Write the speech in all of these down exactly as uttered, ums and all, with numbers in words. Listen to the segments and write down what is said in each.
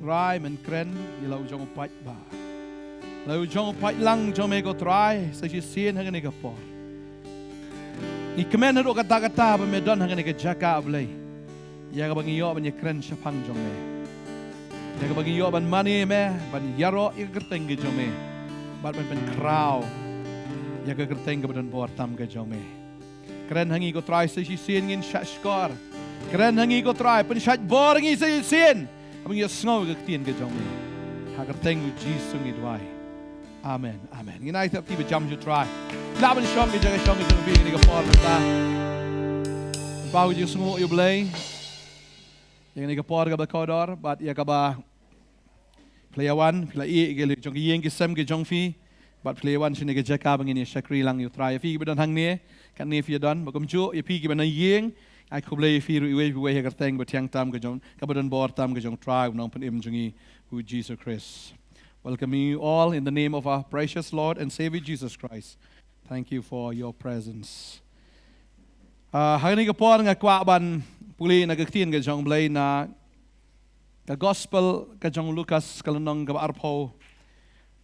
Trai, men kren ïa la u jong u paidbah, la u jong u paidlang jong me ko Trai, sa shisien ha kane ka por. Ngi kmen haduh katta katta ba me don ha kane ka jaka, Blei, ïa kaba ngi ïoh ban ïakren shaphang jong me, ïa kaba ngi ïoh ban mane me, ban ïaroh ïa ka kyrteng ka jong me, bad ban pynkhraw ïa ka kyrteng kaba don bor tam ka jong me. Kren ha ngi ko Trai, sa shisien ngin shahshkor. Kren ha ngi ko Trai, pynshait bor ha ngi sa shisien, haba ngi ïohsngew ïa ka ktien ka jong me. Ha ka kyrteng u Jisu ngi duwai. Amen. Amen. Ngin ai thep ti ba jam sha u Trai. Lah ban shong ka jaka shong ka jong phi ha kane ka por mynta. Pynpaw ka jingsngewnguh ïa u Blei ïa kane ka por kaba kordor bad ïa kaba phi la ïa wan, phi la ïeh ïa ki jong ki ïing ki sem ki jong phi, bad phi la ïa wan shane ka jaka ba ngin ïa shakri lang ïa u Trai. Ïa phi kiba don hangne, katne phi ïa don, bad kumjuh ïa phi kiba na ïing, ai khublei ïa phi ruh iwei pa iwei ha ka kyrteng ba thiang tam ka jong, kaba don bor tam ka jong u Trai u Nongpynim jong ngi, u Jisu Khrist. Welcoming you all in the name of our precious Lord and Savior Jesus Christ. Thank you for your presence. Ah, ha kane ka por nga kwah ban pule na ka ktien ka jong u Blei na ka Gospel ka jong u Lukas, ka lynnong kaba arphew.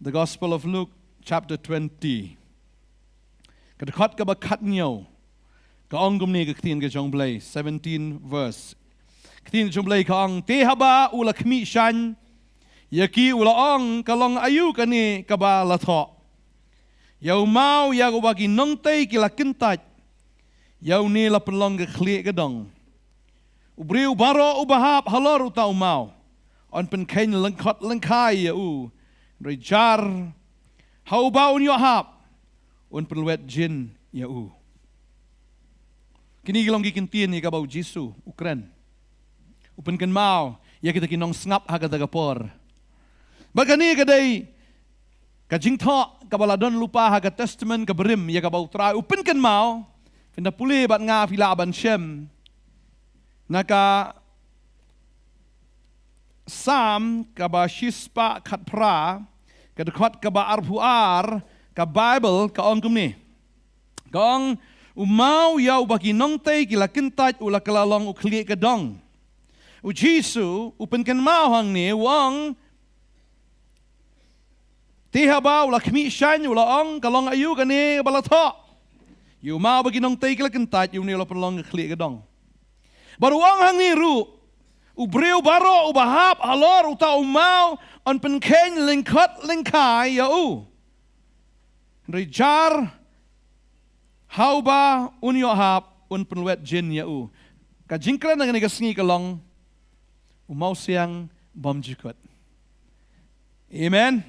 The Gospel of Luke, chapter twenty. Ka dkhot kaba khathynñiew. Ka ong kumne ka ktien ka jong u Blei, seventeen verse. Ka ktien ka jong u Blei ka ong, te haba u la khmih shaiñ ïa ki u la ong, ka long aïu kane kaba la thoh? Ïa u maw ïa uba ki nongtei ki la kyntait, ïa une la pynlong ka khlieh ka dong. U briew baroh uba hap halor uta u maw, yn pynkheiñ lyngkhot lyngkhai ïa u. Hynrei jar ha uba un ïoh hap, un pynlwet jin ïa u. Kine ki long ki ktien ïa kaba u Jisu u kren, u pynkynmaw ïa kita ki nongsngap ha kata ka por. Bad kane ka dei ka jingthoh kaba la don lypa ha ka Testament kaba rim ïa kaba u Trai u pynkynmaw. Phin da pule bad nga, phi lah ban shem na ka Salm kaba shispah khatphra, ka dkhot kaba arphew ar, ka Baibl ka ong kumne. Ka ong, u maw ïa uba ki nongtei ki la kyntait u la kylla long u khlieh ka dong. U Jisu u pynkynmaw hangne u ong, te haba u la khmih shaiñ u la ong, ka long aïu kane ba la thoh? Ïa u maw uba ki nongtei ki la kyntait, ïa une u la pynlong ka khlieh ka dong. Bad u ong hangne ruh, u briew baroh uba hap halor uta u maw, yn pynkheiñ lyngkhot lyngkhai ïa u. Hynrei jar ha uba un ïoh hap, un pynlwet jin ïa u. Ka jingkren ha kane ka sngi ka long, u mawsiang bymjukut. Amen.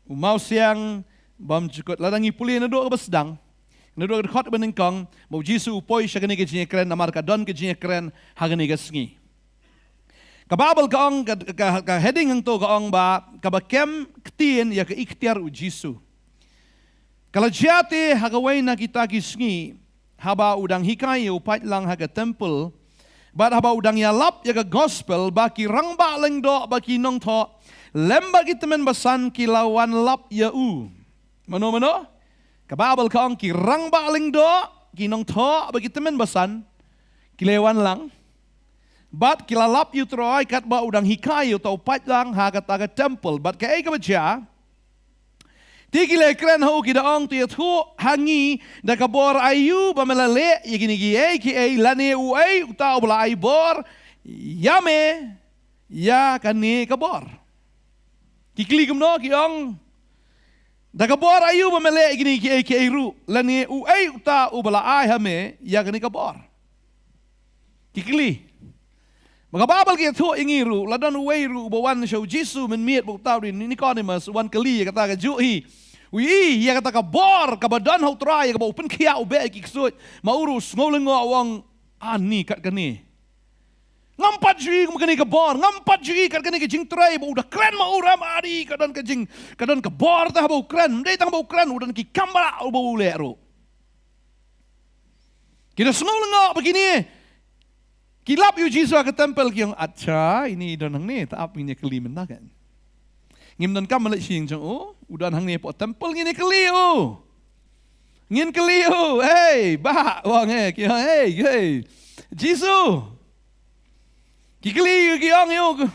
U mawsiang bymjukut. Lada ngi pule naduh kaba sdang, naduh ka dkhot ba nyngkong, ba u Jisu u poi sha kane ka jingïakren, namar ka don ka jingïakren ha kane ka sngi. Ka Baibl ka ong, ka, ka, ka heading hangto ka ong ba, kaba kem ktien ïa ka iktiar u Jisu. Ka la jia te ha kawei na kita ki sngi, haba u dang hikai ïa u paidlang ha ka templ, bad haba u dang ïalap ïa ka gospel, ba ki rangbah lyngdoh bad ki nongthoh lem bad ki tymmen basan ki la wan lap ïa u. Mano mano? Ka Baibl ka ong ki rangbah lyngdoh, ki nongthoh bad ki tymmen basan ki la wan lang. Bad ki la lap ïa u Trai katba u dang hikai ïa uta u paidlang ha kata ka templ. Bad kaei kaba jia? Te ki la kren ha u, ki da ong, to ïathuh ha ngi da ka bor aïu ba me la leh ïa kine kiei kiei, lane uei uta uba la ai bor ïa me ïa kane ka bor. Ki kylli kumno, ki ong, da ka bor aïu ba me leh ïa kine kiei kiei ruh, lane uei uta uba la ai ha me ïa kane ka bor? Ki kylli. Ba ka Baibl ka ïathuh ïa ngi ruh, la don uwei ruh uba wan sha u Jisu mynmiet, ba uta u dei Nicodemus, u wan kylli ïa kata kajuh hi. U ïohi ïa kata ka bor kaba don ha u Trai, ïa kaba u pynkhiah u beh ïa ki ksuid. Ma u ruh u sngew lyngngoh, u ong, ani kat kane, ngam pat ju ïohi kum kane ka bor, ngam pat ju ïohi kat kane ka jingtrei, ba u da kren ma u, ram, ani ka don ka jing, ka don ka bor te haba u kren, ym dei tang ba u kren, u don ki kam ba u leh ruh. Ki da sngew lyngngoh ba kine ki lap ïa u Jisu ha ka templ, ki ong, acha, ine i don hangne, ta ap ngin ïa kylli mynta kan. Ngim donkam ban leit sha ïing jong u, u don hangne hapoh templ, ngin ïa kylli u. Ngin kylli u, hei, bah, u ong, eh, ki ong, hei, hei. Jisu. Ki kylli, ki ong ïa u,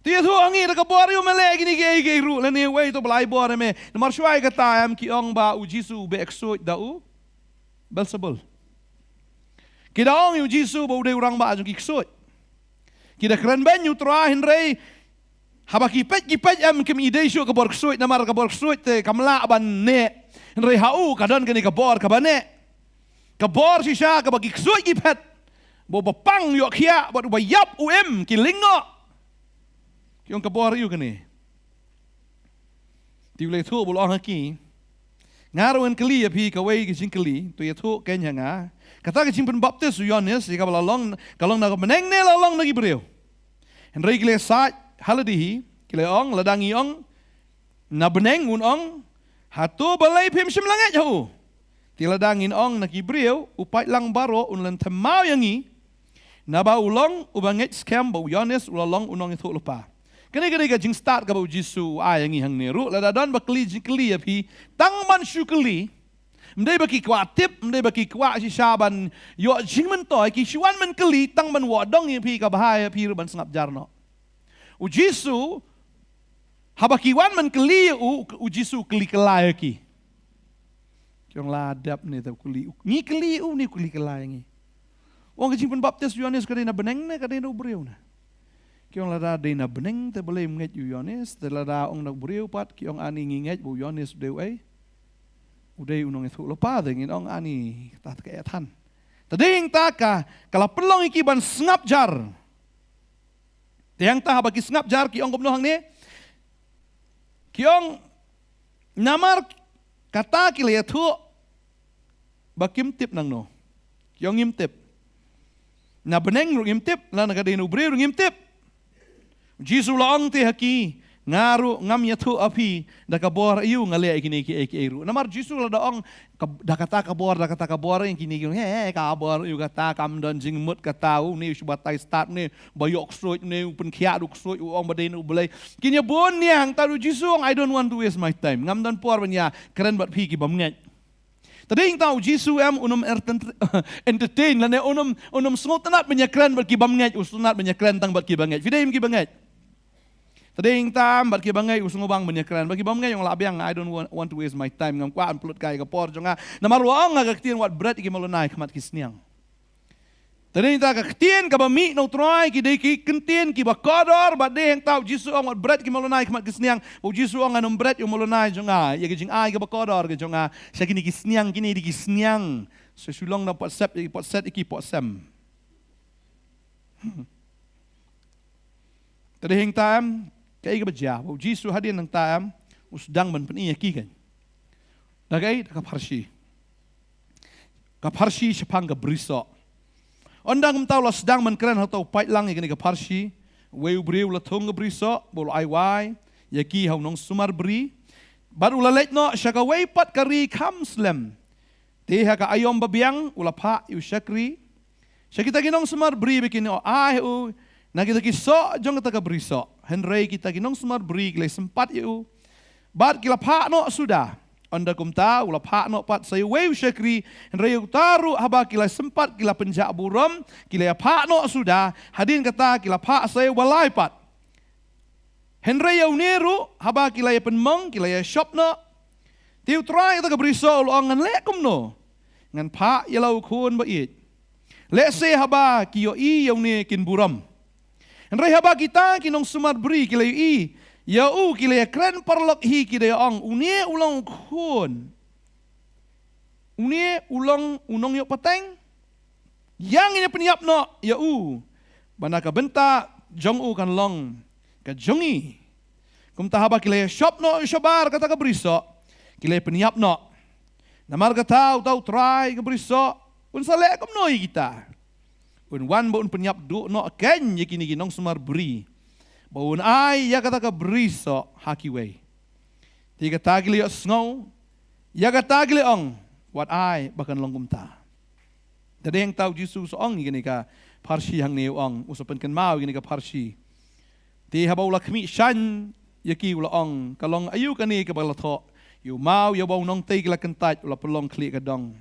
Te ïathuh ha ngi da ka bor aïu me leh kine kiei kiei ruh, lane uei to ba la ai bor ïa me. Namar shuwa ïa kata em ki ong ba u Jisu u beh ksuid da u Belsebul. Ki da ong ïa u Jisu ba u dei u rangbah jong ki ksuid. Ki da kren beiñ ïa u Trai, hynrei haba ki peit ki peit em kim i dei shuh ka bor ksuid, namar ka bor ksuid te kam lah ban neh. Hynrei ha u ka don kane ka bor kaba neh. Ka bor shisha kaba ki ksuid ki phet. Ba uba pang ïoh khiah, bad uba ïap u im, ki lyngngoh. Ki ong ka bor aïu kane. Te u la ïathuh bad u la ong ha ki, nga ruh ngan kylli ïa phi kawei ka jingkylli, to ïathuh keiñ ha nga. Kata ka jingpynbaptis u Ïoannis ïa kaba la long, ka long na ka bneng ne la long na ki briew? Hynrei ki la ïasaid ha lade hi, ki la ong, lada ngi ong na bneng, un ong, hato balei phim shym la ngeit ha u? Te lada ngin ong na ki briew, u paidlang baroh un lynthem maw ïa ngi. Naba u long uba ngeit skhem ba u Ïoannis u la long u nongïathuhlypa. Kane ka dei ka jingstad kaba u Jisu u ai ïa ngi hangne ruh, lada don ba kylli jingkylli ïa phi, tang ban shu kylli. Ym dei ba ki kwah tip, ym dei ba ki kwah shisha ban ïoh jingmyntoi, ki shu wan ban kylli tang ban wad dong ïa phi, ka bha ïa phi ruh ban sngap jar noh. U Jisu, haba ki wan ban kylli ïa u, u Jisu u kylli kylla ïa ki. Ki ong, la dep ne te u kylli, ngi kylli ïa u ne u kylli kylla ïa ngi. U ong, ka jingpynbaptis u Ïoannis ka dei na bneng ne ka dei na u briew ne? Ki ong, lada dei na bneng te balei ym ngeit ïa u Ïoannis, te lada ong na u briew pat, ki ong, ani ngi ngeit ba u Ïoannis u dei uei? U dei u nongïathuhlypa, te ngin ong ani kata te ka eh than. Te dei hangta ka, ka la pynlong ïa ki ban sngap jar. Te hangta haba ki sngap jar ki ong kumno hangne? Ki ong, namar kata ki la ïathuh ba kim tip nangno. Ki ong ngim tip. Na bneng ruh ngim tip, lane ka dei na u briew ruh ngim tip. U Jisu u la ong te ha ki, nga ruh ngam ïathuh ha phi da ka bor aïu nga leh ïa kine kiei kiei ruh. Namar u Jisu u la da ong, ka, da kata ka bor, da kata ka bor, ïa kine ki, he, he, ka bor aïu kata, kam don jingmut kata, une u shu batai stad, une ba ïoh ksuid, une u pynkhiah da u ksuid, u ong ba dei na u Blei. Kin ïa bun nia, hangta u Jisu u ong, I don't want to waste my time. Ngam don por ban ïa kren bad phi ki bym ngeit. Te dei hangta u Jisu em, un ym enter-, entertain, lane un ym, un ym sngewtynnat ban ïa kren bad ki bym ngeit, u sngewtynnat ban ïa kren tang bad ki ba ngeit. Phi dei em ki ba ngeit? Te dei hangta em bad ki ba ngeit u sngewbang ban ïa kren. Bad ki bym ngeit u ong, lah biang, I don't want, want to waste my time. Ngam kwah ban pynlut kai ka por jong nga. Namar u ong ha ka ktien, wat bret ïa ki maluh nai ha khmat ki sniang. Te dei hangta ka ktien kaba mih na u Trai, ki dei ki ktien kiba kordor, bad dei hangta u Jisu u ong, wat bret ïa ki maluh nai ha khmat ki sniang. Bad u Jisu u ong, ngan ym bret ïa u maluh nai jong nga ïa ka jingai kaba kordor ka jong nga sha kine ki sniang, kine dei ki sniang. Sa shu long na potsep, ïa ki potset, ïa ki potsem. Te dei hangta em, kaei kaba jia, ba u Jisu hadien hangta em, u sdang ban pyni ïa ki keiñ. Da kaei, da ka pharshi. Ka pharshi shaphang ka brisoh. Ynda kumta u la sdang ban kren ha uta u paidlang ïa kane ka pharshi, uwei u briew u la thung ka brisoh, bad u la ai wai ïa ki ha u nongsumar bri. Bad u la leit noh sha kawei pat ka ri kham slem. Te ha ka aïom babiang u la phah ïa u shakri sha kita ki nongsumar bri ba kin ïoh ai ha u na kita ki soh jong kata ka brisoh. Hynrei kita ki nongsumar bri ki la sympat ïa u, bad ki la phah noh suda. Ynda kumta u la phah noh pat sa ïa uwei u shakri, hynrei ïa uta ruh haba ki la sympat ki la pynjah burom, ki la ïa phah noh suda, hadien kata ki la phah sa ïa uba lai pat. Hynrei ïa une ruh, haba ki la ïa pynmong, ki la ïa shop noh. Te u trai kata ka brisoh u la ong, ngan leh kumno? Ngan phah ïa la u khun ba ïeit. Lehse haba ki ïohi ïa une kin burom. Hynrei haba kita ki nongsumar bri ki la ïohi ïa u, ki la ïa kren paralok hi, ki da ïa ong, une u long u khun. Une u long u nongïoh pateng. Ïa ngin ïa pynïap noh ïa u, ba na ka bynta jong u kan long ka jong ngi. Kumta haba ki la ïa shop noh shabar kata ka brisoh, ki la ïa pynïap noh. Namar kata uta u trai ka brisoh un sa leh kumno ïa kita? Un wan ba un pynïap duh noh keiñ ïa kine ki nongsumar bri, ba un ai ïa kata ka brisoh ha kiwei. Te kata ki la ïohsngew, ïa kata ki la ong, wat ai ba kan long kumta. Te dei hangta u Jisu u sa ong ïa kane ka pharshi hangne, u ong, u sa pynkynmaw ïa kane ka pharshi. Te haba u la khmih shaiñ ïa ki u la ong, ka long aïu kane kaba la thoh ïa u maw, ïa uba u nongtei ki la kyntait, u la pynlong khlieh ka dong?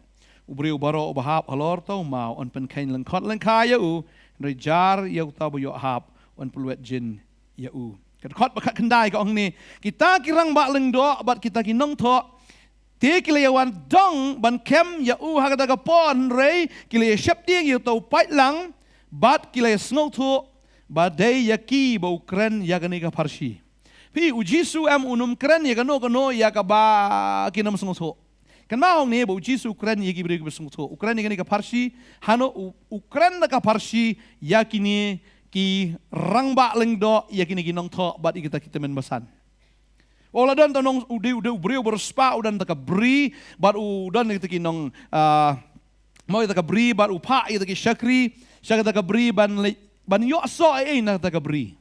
U briew baroh uba hap halor uta u maw yn pynkheiñ lyngkhot lyngkhai ïa u, hynrei jar ïa uta uba ïoh hap yn pynlwet jin ïa u. Ka dkhot ba khatkhyndai ka ong hangne, kita ki rangbah lyngdoh bad kita ki nongthoh, te ki la ïa wan dong ban kem ïa u ha kata ka por, hynrei ki la ïa sheptieng ïa uta u paidlang, bad ki la ïa sngewthuh ba dei ïa ki ba u kren ïa kane ka pharshi. Phi, u Jisu em un ym kren ïa kano kano ïa kaba kin ym sngewthuh. Kynmaw hangne ba u Jisu u kren ïa ki briew kiba sngewthuh. U kren ïa kane ka pharshi, hano u, u kren da ka pharshi ïa kine ki rangbah lyngdoh, ïa kine ki nongthoh bad ïa kita ki tymmen basan. U la don ta nong, u dei, u dei u briew ba riewspah, u don ta ka bri, bad u don ïa kita ki nong, ah, mo ïa ta ka bri, bad u phah ïa kita ki shakri sha kata ka bri ban leit, ban ïoh soh ei ei na kata ka bri.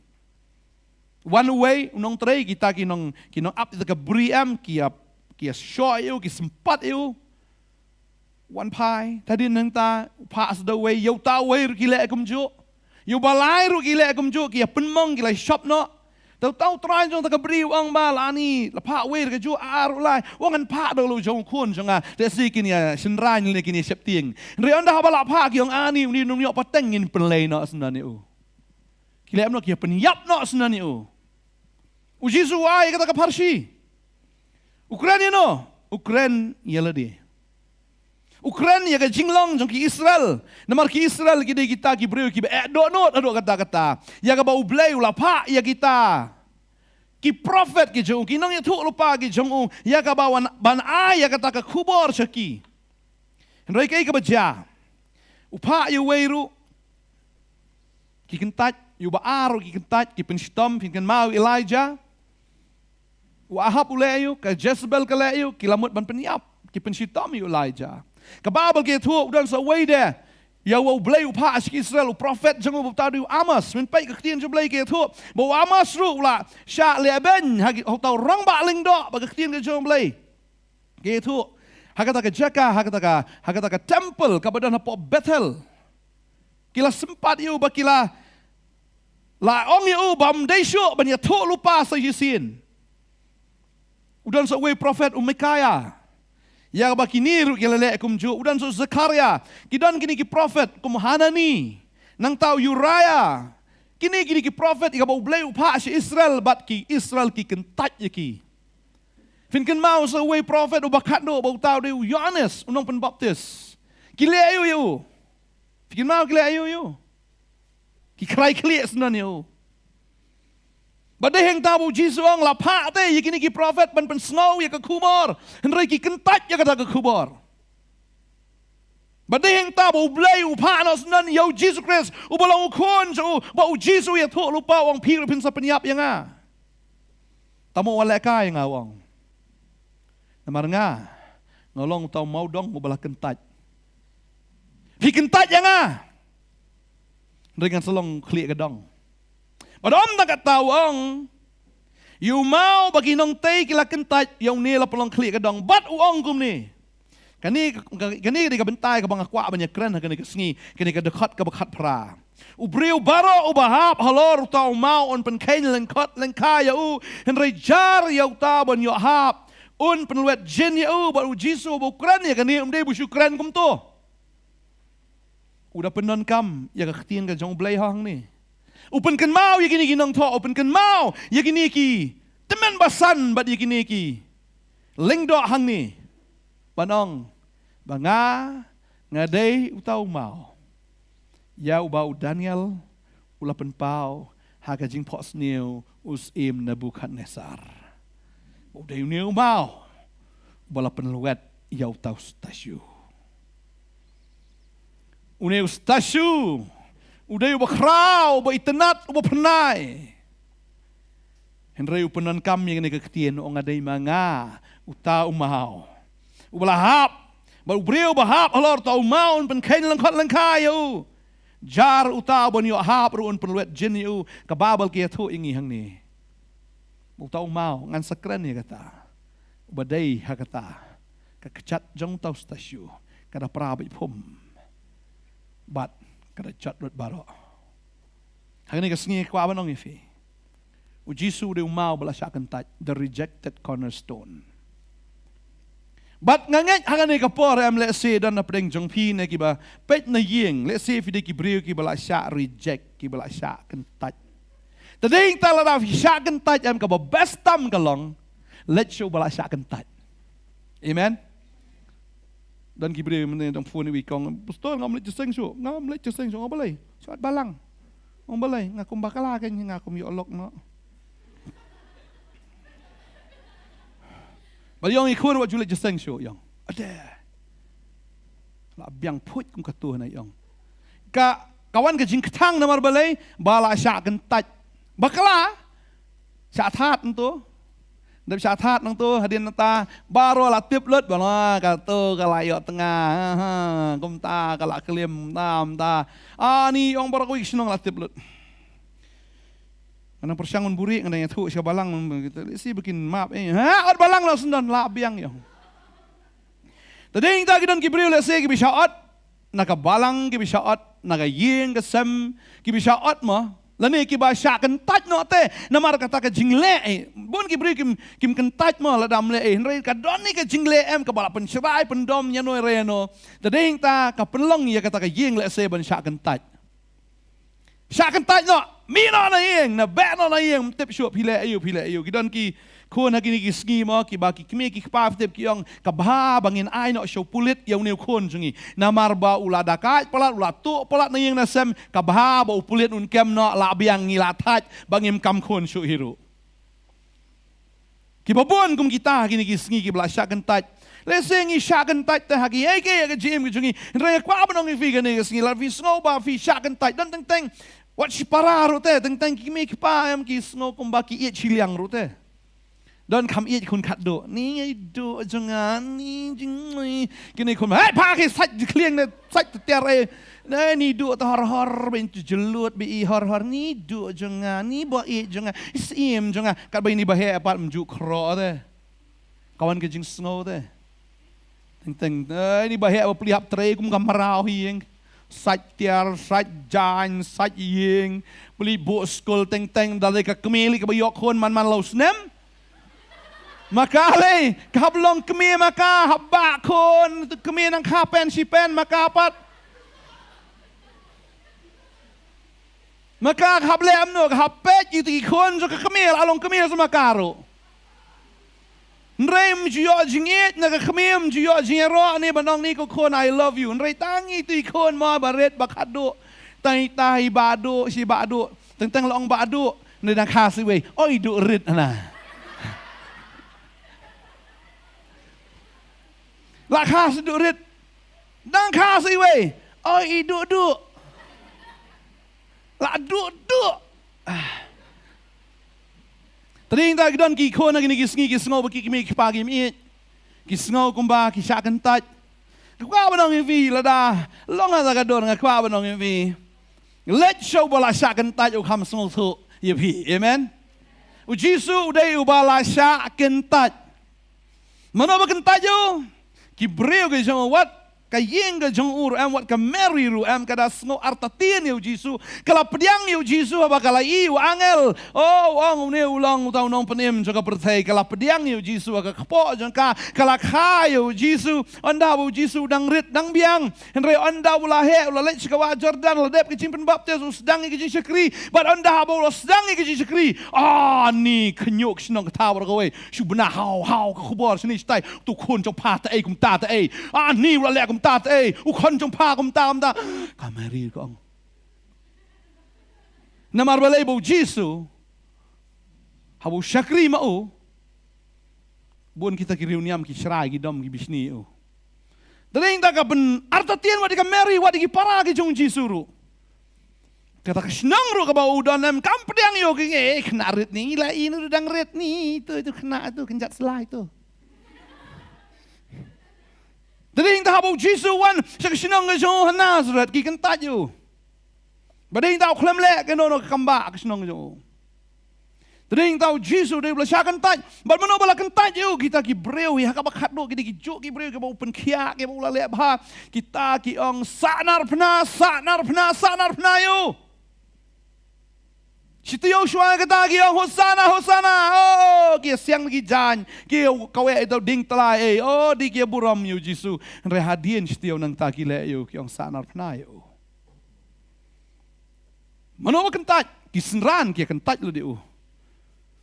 Wan uwei u nongtrei, kita ki nong, ki nong ap ïa ta ka bri em, ki ïa, ki ïa shoh ïa u, ki sympat ïa u. Wan phai, ta dei nangta, u phah sa da uwei, ïa uta uwei ruh ki leh kumjuh. Ïa uba lai ruh ki leh kumjuh, ki ïa pynmong, ki la shop noh. Te uta u trai jong ta ka bri u ong ba lani la phah uwei ruh kajuh, ar ruh lai. U ong ngan phah da u jong u khun jong nga, te shi kin ïa shynrang lane kin ïa sheptieng. Hynrei ynda haba la phah ki ong ani, uni nym ïoh pateng, ngin pynleit noh shen ïa u. Ki leh kumno? Ki ïa pynïap noh shen ïa u. U Jisu u ai kata ka pharshi. U kren ïa no? U kren ïa lade. U kren ïa ka jinglong jong ki Israel. Namar ki Israel ki dei kita ki briew kiba eh dohnud haduh katta katta. Ïa kaba U Blei u la phah ïa kita ki prophet ki jong u, ki nongïathuhlypa ki jong u, ïa kaba wan ban ai ïa kata ka khubor sha ki. Hynrei kaei kaba jia? U phah ïa uwei ruh ki kyntait, ïa uba ar ruh ki kyntait, ki pynshitom, phin kynmaw ïa u Elijah. U Ahab u leh ïa u, ka Jezebel ka leh ïa u, ki la mut ban pynïap, ki pynshitom ïa u Elijah. Ka Baibl ka ïathuh, u don sa uwei de, ïa uba U Blei u phah sha ki Israel, u prophet jong u ba uta u dei u Amos. Phin peit ka ktien jong U Blei ka ïathuh ba u Amos ruh u la shah lehbeiñ ha ki, ha uta u rangbah lyngdoh, ba ka ktien ka jong U Blei ka ïathuh, ha kata ka jaka, ha kata ka, ha kata ka temple kaba don hapoh Bethel. Ki la sympat ïa u, ba ki la, la ong ïa u ba ym dei shuh ban ïathuhlypa sa shisien. U don sa uwei u prophet, u Micaiah, ïa kaba kine ruh ki la leh kumjuh. U don sa u Zechariah. Ki don kine ki prophet kum u Hanani, nangta u Uriah. Kine ki dei ki prophet ïa kaba U Blei u phah sha Israel, bad ki Israel ki kyntait ïa ki. Phin kynmaw sa uwei u prophet uba khatduh, ba uta u dei u Ïoannis u nongpynbaptis. Ki leh ïa u, ïa u. Phin kynmaw ki leh ïa u, ïa u. Ki khrai khlieh shen ïa u. Bad dei hangta ba U Jisu u ong la phah te ïa kine ki prophet ban pynsngew ïa ka khubor, hynrei ki kyntait ïa kata ka khubor. Bad dei hangta ba U Blei u phah noh shen ïa U Jisu Khrist, uba long u Khun jong u, ba U Jisu u ïathuhlypa, u ong phi ruh phin sa pynïap ïa nga. Tang mo wat lehkai ïa nga, u ong. Namar nga, nga long uta u mawdong uba la kyntait. Phi kyntait ïa nga, hynrei ngan sa long khlieh ka dong. Bad ym tang katta, u ong, ïa u maw ba ki nongtei ki la kyntait, ïa une la pynlong khlieh ka dong. Bad u ong kumne. Kane, kane ka dei ka bynta kaba nga kwah ban ïakren ha kane ka sngi, kane ka dkhot kaba khatphra. U briew baroh uba hap halor uta u maw un pynkheiñ lyngkhot lyngkhai ïa u, hynrei jar ïa uta ban ïoh hap un pynlwet jin ïa u. Bad U Jisu uba u kren ïa kane um dei ba u shu kren kumto. U da pyndonkam ïa ka ktien ka jong U Blei hangne. U pynkynmaw ïa kine ki nongthoh, u pynkynmaw ïa kine ki tymmen basan bad ïa kine ki lyngdoh hangne, ban ong ba nga, nga dei uta u maw ïa uba u Daniel u la pynpaw ha ka jingphohsniew u syiem Nebukhadnessar. U dei une u maw uba la pynlwet ïa uta u statue. Une u statue u dei uba khraw, uba itynnad, uba phyrnai. Hynrei u pyndonkam ïa kane ka ktien, u ong nga dei ma nga uta u maw uba la hap. Bad u briew uba hap halor uta u maw un pynkheiñ lyngkhot lyngkhai ïa u, jar uta ban ïoh hap ruh un pynlwet jin ïa u. Ka Baibl ka ïathuh ïa ngi hangne. Uta u maw, ngan sa kren ïa kata, uba dei ha kata ka kjat jong uta u statue, ka da pra beit phum bad ka da jot lut baroh. Ha kane ka sngi kwah ban ong ïa phi, U Jisu u dei u maw ba la shah kyntait, the rejected cornerstone. Bad nga ngeit ha kane ka por em, lehse don na pdeng jong phi ne kiba peit na ïing, lehse phi dei ki briew kiba la shah reject, kiba la shah kyntait. Te dei ta lada phi shah kyntait em, kaba best tam ka long leit sha uba la shah kyntait. Amen. Don ki briew mynne dang phone ïa u, i kong, "Pastor, ngam leit jingïaseng shuh, ngam leit jingïaseng shuh." "Nga balei?" "Shu ot balang." "Nga balei?" "Nga kum bakla kein, nga kum ïoh lok noh." Ba ïong i khun wat ju leit jingïaseng shuh ïong. Ade. La biang phuit kum katu na ïong. Ka, ka wan ka jingkthang namar balei, ba la shah kyntait. Bakla. Shah that nangtu. Dep shah that nangtu, hadien nangta baroh la tip lut, ba la katu ka la ïoh tnga. Ha, ha, kumta ka la klim tam ta. Ani ïong baroh kawei ka shnong la tip lut. Nga nang pyrshang un buhrieh, nga nang ïathuh sha balang, kita, lehse ba kin map, eh. Ha, ot balang la sngewdon, la biang ïong. Te dei ta ki don ki briew lehse kiba shah ot na ka balang, kiba shah ot na ka ïing ka sem, kiba shah ot mo, lane kiba shah kyntait noh te namar kata ka jingleh, eh. Bun ki briew kim, kim kyntait mo lada ym leh, eh. Hynrei ka don ne ka jingleh em kaba la pynshrai pyndom ïano re ïano. Te dei ta ka pynlong ïa kata ka ïing lehse ban shah kyntait. Shah kyntait noh, mih noh na ïing, na beh noh na ïing, ym tip shuh phi leh aïu, phi leh aïu. Ki don ki khun ha kine ki sngi mo, kiba ki kmie ki kpa, phi tip, ki ong, ka bha ba ngin ai noh sha u pulit ïa une u khun jong ngi. Namar ba u la dakait palat, u la tuh palat na ïing na sem, ka bha ba u pulit un kem noh, la biang ngi la thait ba ngim kam khun shuh hi ruh. Kiba bun kum kita ha kine ki sngi kiba la shah kyntait. Lehse ngi shah kyntait te ha kiei kiei ka jingim ka jong ngi. Hynrei nga kwah ban ong ïa phi kane ka sngi, lada phi sngew ba phi shah kyntait, don teng teng wat shipara ruh te, teng teng ki kmie ki kpa em, ki sngew kumba ki ïeit shiliang ruh te. Don kham ïeit khun khatduh. Ni ïeit duh jong nga, ni jing, ni. Kine khun, hei, pha ki sait khlieng ne, sait tiar, eh. Ne, ni duh te hor hor, ba in tu jyllud ba i hor hor, ni duh jong nga, ni ba ïeit jong nga, i syiem jong nga. Katba ini ba heh pat ym ju khroh te. Ka wan ka jingsngew te. Teng teng, eh, ini ba heh ba plie hap trei kum ka mraw hi ïing. Sait tiar, sait jaiñ, sait ïing. Plie buh skul teng teng, da lei ka kmie lei kaba ïoh khun man man la u snem. Ma ka lei, ka hap long kmie ma ka, hap bah khun, kmie nang kha pen shi pen ma ka pat. Ma ka, ka hap leh kumno, ka hap peit ïa ki khun jong ka kmie, la long kmie sa ma ka ruh. Hynrei ym ju ïoh jingïeit na ka kmie, ym ju ïoh jingïaroh ne ban ong, ni ko khun, I love you. Hynrei tang ïa ki khun mo ba rit ba khatduh. Tang ita i Bah Duh, shi Bah Duh. Teng teng la ong Bah Duh, hynrei dang kha sa iwei. Oi Duh rit hana. La kha sa Duh rit. Dang kha sa iwei. Oi i Duh Duh. La Duh Duh. Ah. Te dei ta ki don ki khun ha kine ki sngi ki sngew ba ki kmie ki kpa kim ïeit. Ki sngew kumba ki shah kyntait. Nga kwah ban ong ïa phi lada long ha kata ka dur, nga kwah ban ong ïa phi, leit sha uba la shah kyntait, u kham sngewthuh ïa phi. Amen. U Jisu u dei uba la shah kyntait. Mano ba kyntait ïa u? Ki briew ki jong u, wat ka ïing ka jong u ruh em, wat ka Mary ruh em, ka da sngew artatien ïa u Jisu. Ka la pdiang ïa u Jisu haba ka la ïohi u angel. Oh, u ong une u long uta u nongpynim jong ka pyrthei. Ka la pdiang ïa u Jisu ha ka kpoh jong ka. Ka la kha ïa u Jisu. Ynda ba u Jisu u dang rit dang biang. Hynrei ynda u la heh, u la leit sha ka wah Jordan, la dep ka jingpynbaptis, u sdang ïa ka jingshakri. Bad ynda ba u la sdang ïa ka jingshakri, ani khynñiuh ka shnong ka thaw baroh kawei. Shu bna haw haw ka khubor shane shatai. Tu khun jong pha te ei kumta te ei. Ani u la leh kumta te ei. U khun jong pha kumta kumta. Ka Mary ka ong. Namar balei? Ba u Jisu haba u shakri ma u, bun kita ki riewniam ki shrai ki dom ki bishni ïa u. Te dei ta ka pynartatien wat ïa ka Mary, wat ïa ki para ki jong u Jisu ruh. Kata ka shnong ruh kaba u don em kam pdiang ïa u, ki ong, eh, khynnah rit ni, la i nu dang rit ni, tu, tu khynnah tu, kynjat slai tu. Te dei ta haba u Jisu wan sha ka shnong ka jong u ha Nazareth, ki kyntait ïa u. Ba dei ta u khlem leh kano kano ka kam bah ha ka shnong ka jong u. Te dei ta u Jisu dei uba la shah kyntait. Bad mano ba la kyntait ïa u? Kita ki briew hi ha kaba khatduh, kita kijuh ki briew kiba u pynkhiah, kiba u la leh bha. Kita ki ong, sah narphna, sah narphna, sah narphna ïa u. Shi taïew shuwa kata ki ong, Hosanna, Hosanna. Oh, ki ïasiang ki jaiñ, ki kaweh ïa u dieng tlai, eh. Oh, dei ki ïaburom ïa u Jisu. Hynrei hadien shi taïew nangta ki leh ïa u, ki ong, sah narphna ïa u. Mano ba kyntait? Ki synran ki kyntait lade u.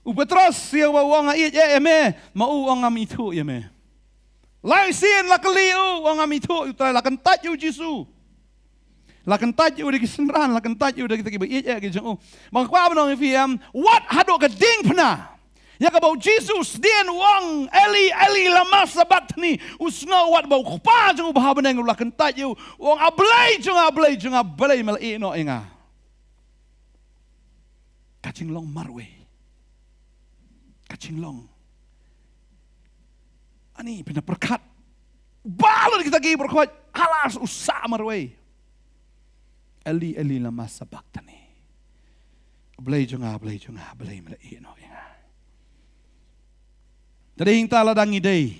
U Petros ïa ba u ong nga ïeit ïa me, ma u ong ngam ithuh ïa me. Lai sien la kylli u, u ong ngam ithuh ïa u Trai, la kyntait ïa u Jisu. La kyntait ïa u da ki synran, la kyntait ïa u da kita kiba ïeit ïa ki jong u. Ba nga kwah ban ong ïa phi em, wat haduh ka diengphna ïa kaba u Jisu u sdien u ong Eli, Eli, lama sabakthani. U sngew wat ba u Kpa jong u ba ha bneng u la kyntait ïa u, u ong A Blei jong nga, A Blei jong nga, balei me la ïehnoh ïa nga. Ka jinglong marwei. Ka jinglong. Ani pynpyrkhat. Balut kita ki pyrkhat. Halas u sah marwei. Eli, Eli, lama sabakthani. Blei jong nga, Blei jong nga, balei me la ïehnoh ïa nga. Te dei hangta lada ngi dei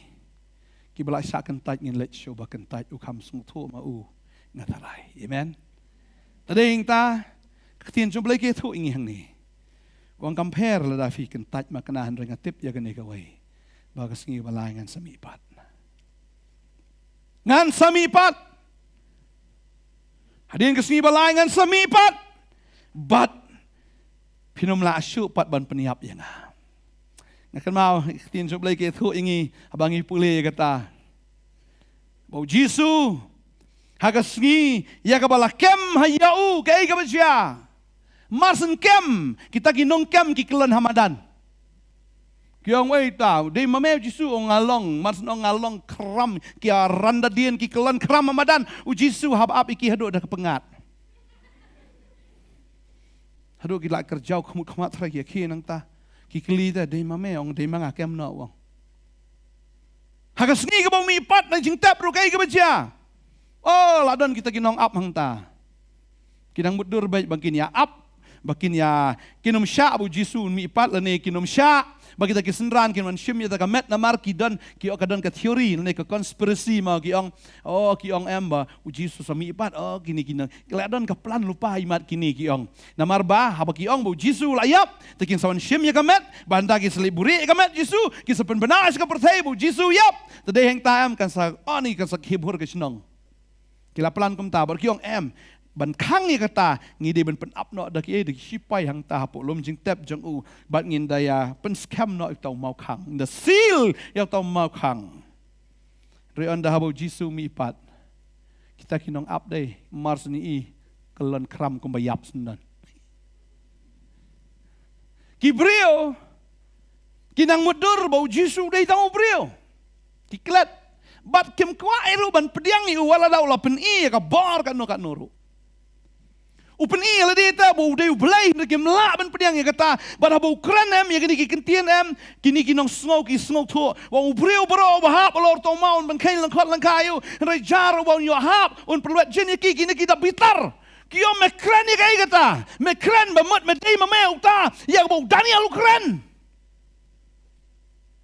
kiba la shah kyntait ngin leit shuh ba kyntait u kham sngewthuh ma u nga tharai. Amen. Te dei hangta ka ktien jong Blei ka ïathuh ïa ngi hangne. Wan kam pher lada phi kyntait ma kane hynrei nga tip ïa kane kawei. Ba ka sngi ba lai ngan sa mihpat. Ngan sa mihpat. Hadien ka sngi ba lai ngan sa mihpat. Bad phin ym lah shuh pat ban pynïap ïa nga. Nga kynmaw ka ktien jong Blei ka ïathuh ïa ngi haba ngi pule ïa kata. Ba u Jisu ha ka sngi ïa kaba la kem ha ïa u kaei kaba jia. Mar syn kem kita ki nongkem ki kyllon ha madan. Ki ong wei ta dei ma me Jisu, ong nga long, mar syn ong nga long khram, ki ïa randa dien ki kyllon khram ha madan. U Jisu hap ap ïa ki haduh da ka pyngngad. Haduh ki la kyrjaw khmut khmat trai ki ïa ki nangta. Ki kylli ta dei ma me, ong dei ma nga, kem noh u ong. Ha ka sngi kaba u mihpat na jingtep ruh kaei kaba jia. Oh, la don kita ki nongap hangta. Ki nang mutdur beit ba kin ïa ap, ba kin ïa, kin ym shah ba u Jisu un mihpat lane kin ym shah ba kita ki synran kin wan shim ïa ta ka met namar ki don, ki ong ka don ka theory lane ka conspiracy ma ki ong. Oh, ki ong em ba u Jisu sa mihpat. Oh, kine kine. Ki la don ka plan lypa imat kine ki ong. Namar ba haba ki ong ba u Jisu u la ïap, te kin sa wan shim ïa ka met, ba hynda ki sa leit buhrieh ïa ka met Jisu, ki sa pynbna sha ka pyrthei ba u Jisu u ïap. Te dei hangta em kan sa, oh ni kan sa khie bhur ka shnong. Ki la plan kumta, bad ki ong em, ban khang ïa kata ngi dei ban pynap noh da kiei, da ki shipai hangta hapoh lum jingtep jong u, bad ngin da ïa pynskhem noh ïa uta u mawkhang, ngin da seal ïa uta u mawkhang. Hynrei ynda haba u Jisu u mihpat, kita ki nongap dei mar syn i kyllon khram kumba ïap syndon. Ki briew ki nang mutdur ba u Jisu u dei tang u briew. Ki klet. Bad kim kwah ruh ban pdiang ïa u wat la da u la pyni ïa ka bor kano kano ruh. U pyni ïa lade te ba u dei u Blei, hynrei kim lah ban pdiang ïa kata. Bad haba u kren em ïa kine ki kyntien em, kine ki nongsngew ki sngewthuh ba u briew baroh uba hap halor uta u maw un pynkheiñ lyngkhot lyngkha ïa u. Hynrei jar uba un ïoh hap un pynlwet jin ïa ki, kine ki da bitar. Ki ong me kren ïa kaei kata? Me kren ba mut me dei ma me uta ïa kaba u Daniel u kren?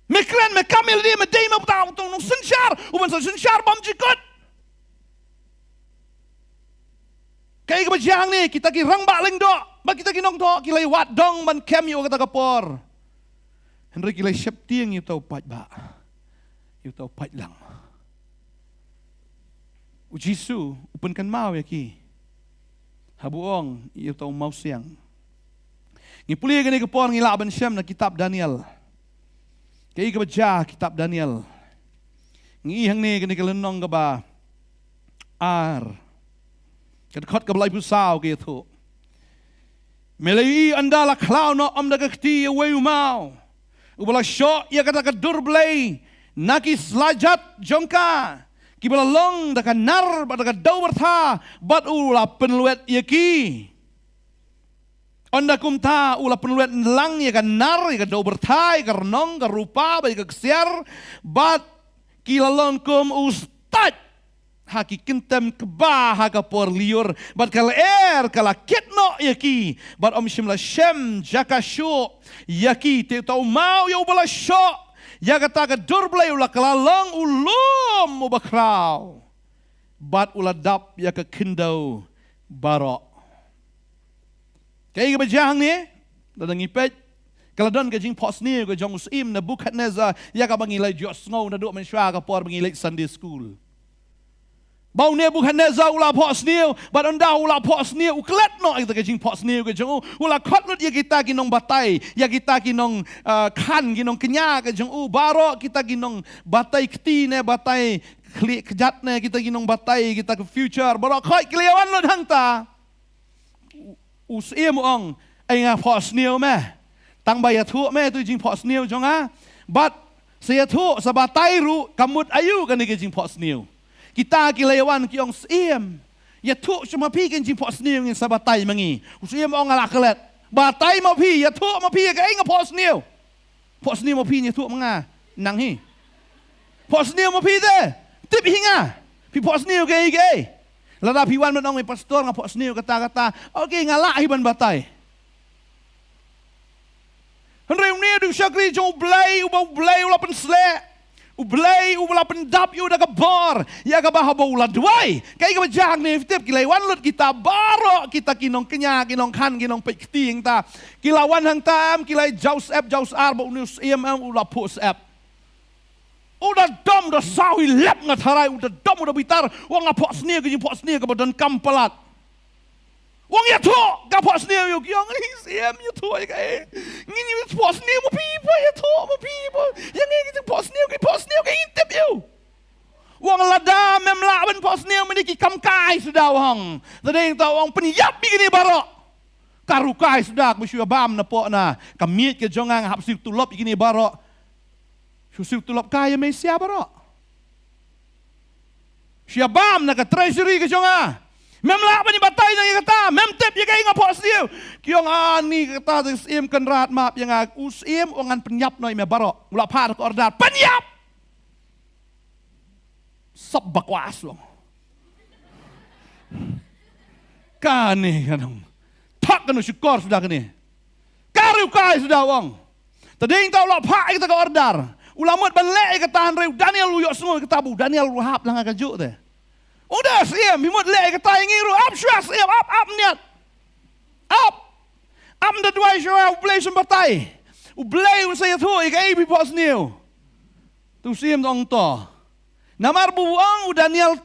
Me kren, me kam ïa lade me dei ma uta uta u nongsynshar uban sa synshar bymjukut? Kaei kaba jia hangne, kita ki rangbah lyngdoh bad kita ki nongthoh ki la ïa wad dong ban kem ïa kata ka por. Hynrei ki la ïa sheptieng ïa uta u paidbah, ïa uta u paidlang. U Jisu u pynkynmaw ïa ki haba u ong ïa uta u mawsiang. Ngi pule kane ka por ngi lah ban shem na kitab Daniel. Kaei kaba jia ha kitab Daniel? Ngi i hangne kane ka lynnong kaba ar, ka dkhot kaba laiphew saw ka ïathuh. Me la ïohi ynda la khlaw noh ym da ka kti ïa uwei u maw uba la shoh ïa kata ka dur blei na ki slajat jong ka kiba la long da ka nar bad da ka dew byrtha, bad u la pynlwet ïa ki. Ynda kumta u la pynlwet lang ïa ka nar, ïa ka dew byrtha, ïa ka rnong, ka rupa bad ïa ka ksiar, bad ki la long kum u stait ha ki kyntem kba ha ka por lyiur, bad ka lyer ka la kit noh ïa ki, bad ym shym la shem jaka shuh ïa ki. Te uta u maw ïa uba la shoh ïa kata ka dur blei u la kylla long u lum uba khraw, bad u la dap ïa ka khyndew baroh. Kaei kaba jia hangne? Lada ngi peit, ka la don ka jingphohsniew ka jong u syiem Nebukhadnessar ïa kaba ngi la ïohsngew naduh mynshuwa ka por ba ngi leit Sunday school. Ba u Nebukhadnessar u la phohsniew, bad ynda u la phohsniew, u klet noh ïa kita ki jingphohsniew ki jong u, u la khot lut ïa kita ki nongbatai, ïa kita ki nong, ah, khan, ki nongkñia ki jong u, baroh kita ki nongbatai kti ne batai khlieh kjat ne, kita ki nongbatai, kita ki future, baroh khot ki la ïawan lut hangta. U, u syiem u ong, "Ai nga phohsniew me. Tang ba ïathuh me ïa tu jingphohsniew jong nga. Bad sa ïathuh, sa batai ruh, ka mut aïu kane ka jingphohsniew." Kita ki la ïawan ki ong, "Syiem, ïathuh sha ma phi ka jingphohsniew ngin sa batai ma ngi." U syiem u ong, "Nga la klet. Batai ma phi, ïathuh ma phi ïa kaei nga phohsniew." Phohsniew ma phi ïathuh ma nga. Nang hi. Phohsniew ma phi te. Tip hi nga. Phi phohsniew kaei kaei. Lada phi wan ban ong, "Pastor, nga phohsniew kata kata." Okay, nga lah hi ban batai. Hynrei une u dei u shakri jong U Blei, uba U Blei u la pynsleh. U Blei u la pyndap ïa u da ka bor, ïa kaba haba u la duwai. Kaei kaba jia hangne, phi tip, ki la wan lut kita baroh, kita ki nongkñia, ki nongkhan, ki nongpeit kti hangta. Ki la wan hangta em, ki la jaw syep jaw syar, bad une u syiem em u la phuh syep. U da dom, u da saw hi lep, nga tharai u da dom, u da bitar, u ong, "Nga phohsniew ka jingphohsniew kaba donkam palat." U ong, "Ïathuh, ka phohsniew ïa u." Ki ong, "Ai syiem, ïathuh ïa kaei? Ngin ïa phohsniew ma phi, phi ïathuh ma phi, phi ïa ngi ki jingphohsniew, ki phohsniew kaei ngin tip ïa u." U ong, "Lada mem lah ban phohsniew, mynne ki kam kai suda," u ong. Te dei ta u ong, "Pynïap ïa kine baroh." Ka ruh kai suda, kaba shu ïa bam na poh na ka miej ka jong nga, nga hap siew tulop ïa kine baroh. Shu siew tulop kai ïa me sia baroh. Shu ïa bam na ka treasury ka jong nga. Mem lah ban ïa batai na ïa kata, mem tip ïa kaei nga phohsniew. Ki ong, "Ani kata te, Syiem Kynrad, map ïa nga." U syiem u ong, "Ngan pynïap noh ïa me baroh." U la phah da ka order, "Pynïap!" Sap bakwas long. Kane ka nong. Thak kano shukor suda kane. Ka riewkai suda u ong. Te dei ta u la phah ïa kata ka order. U la mut ban leh ïa kata, hynrei u Daniel u ïohsngew ïa kata, ba u Daniel u hap lang ha kajuh te. U da, syiem, phi mut leh ïa kata ïa ngi ruh, ap shuwa syiem, ap, ap niat. Ap. Ap da duwai shuwa, U Blei sngewbatai. U Blei un sa ïathuh ïa kaei ba phi phohsniew. Te u syiem u ong to. Namar ba u ong u Daniel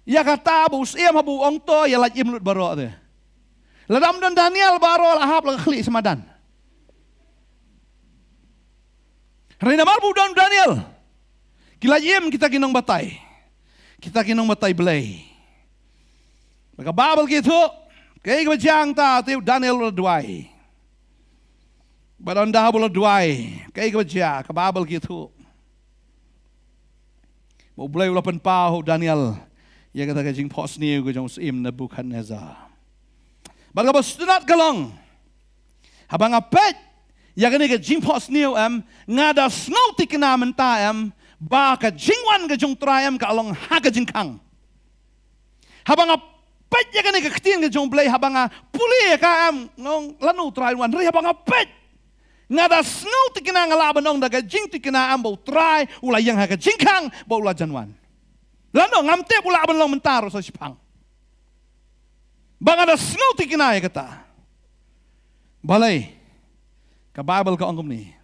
ïa kata, ba u syiem haba u ong to, ïa lait im lut baroh te. Lada ym don Daniel baroh la hap la ka khlieh sha madan. Hynrei namar ba u don u Daniel, ki lait im kita ki nongbatai. Kita ki nongbatai Blei. Ba ka Baibl ka ïathuh, kaei kaba jia hangta, te u Daniel u la duwai. Bad ynda haba u la duwai, kaei kaba jia, ka Baibl ka ïathuh, ba U Blei u la pynpaw ha u Daniel ïa kata ka jingphohsniew ka jong u syiem Nebukhadnessar. Bad kaba sngewtynnat ka long, haba nga peit ïa kane ka jingphohsniew em, nga da sngew thikna mynta em, ba ka jingwan ka jong U Trai em ka long ha ka jingkhang. Haba nga peit ïa kane ka ktien ka jong U Blei, haba nga pule ïa ka em, nga ong, lano U Trai un wan, hynrei haba nga peit, nga da sngew thikna, nga lah ban ong da ka jingthikna em ba U Trai u la ïeng ha ka jingkhang, ba u la jan wan. Lano, ngam tip, u lah ban long mynta ruh sa shiphang. Ba nga da sngew thikna ïa kata. Balei? Ka Baibl ka ong kumne.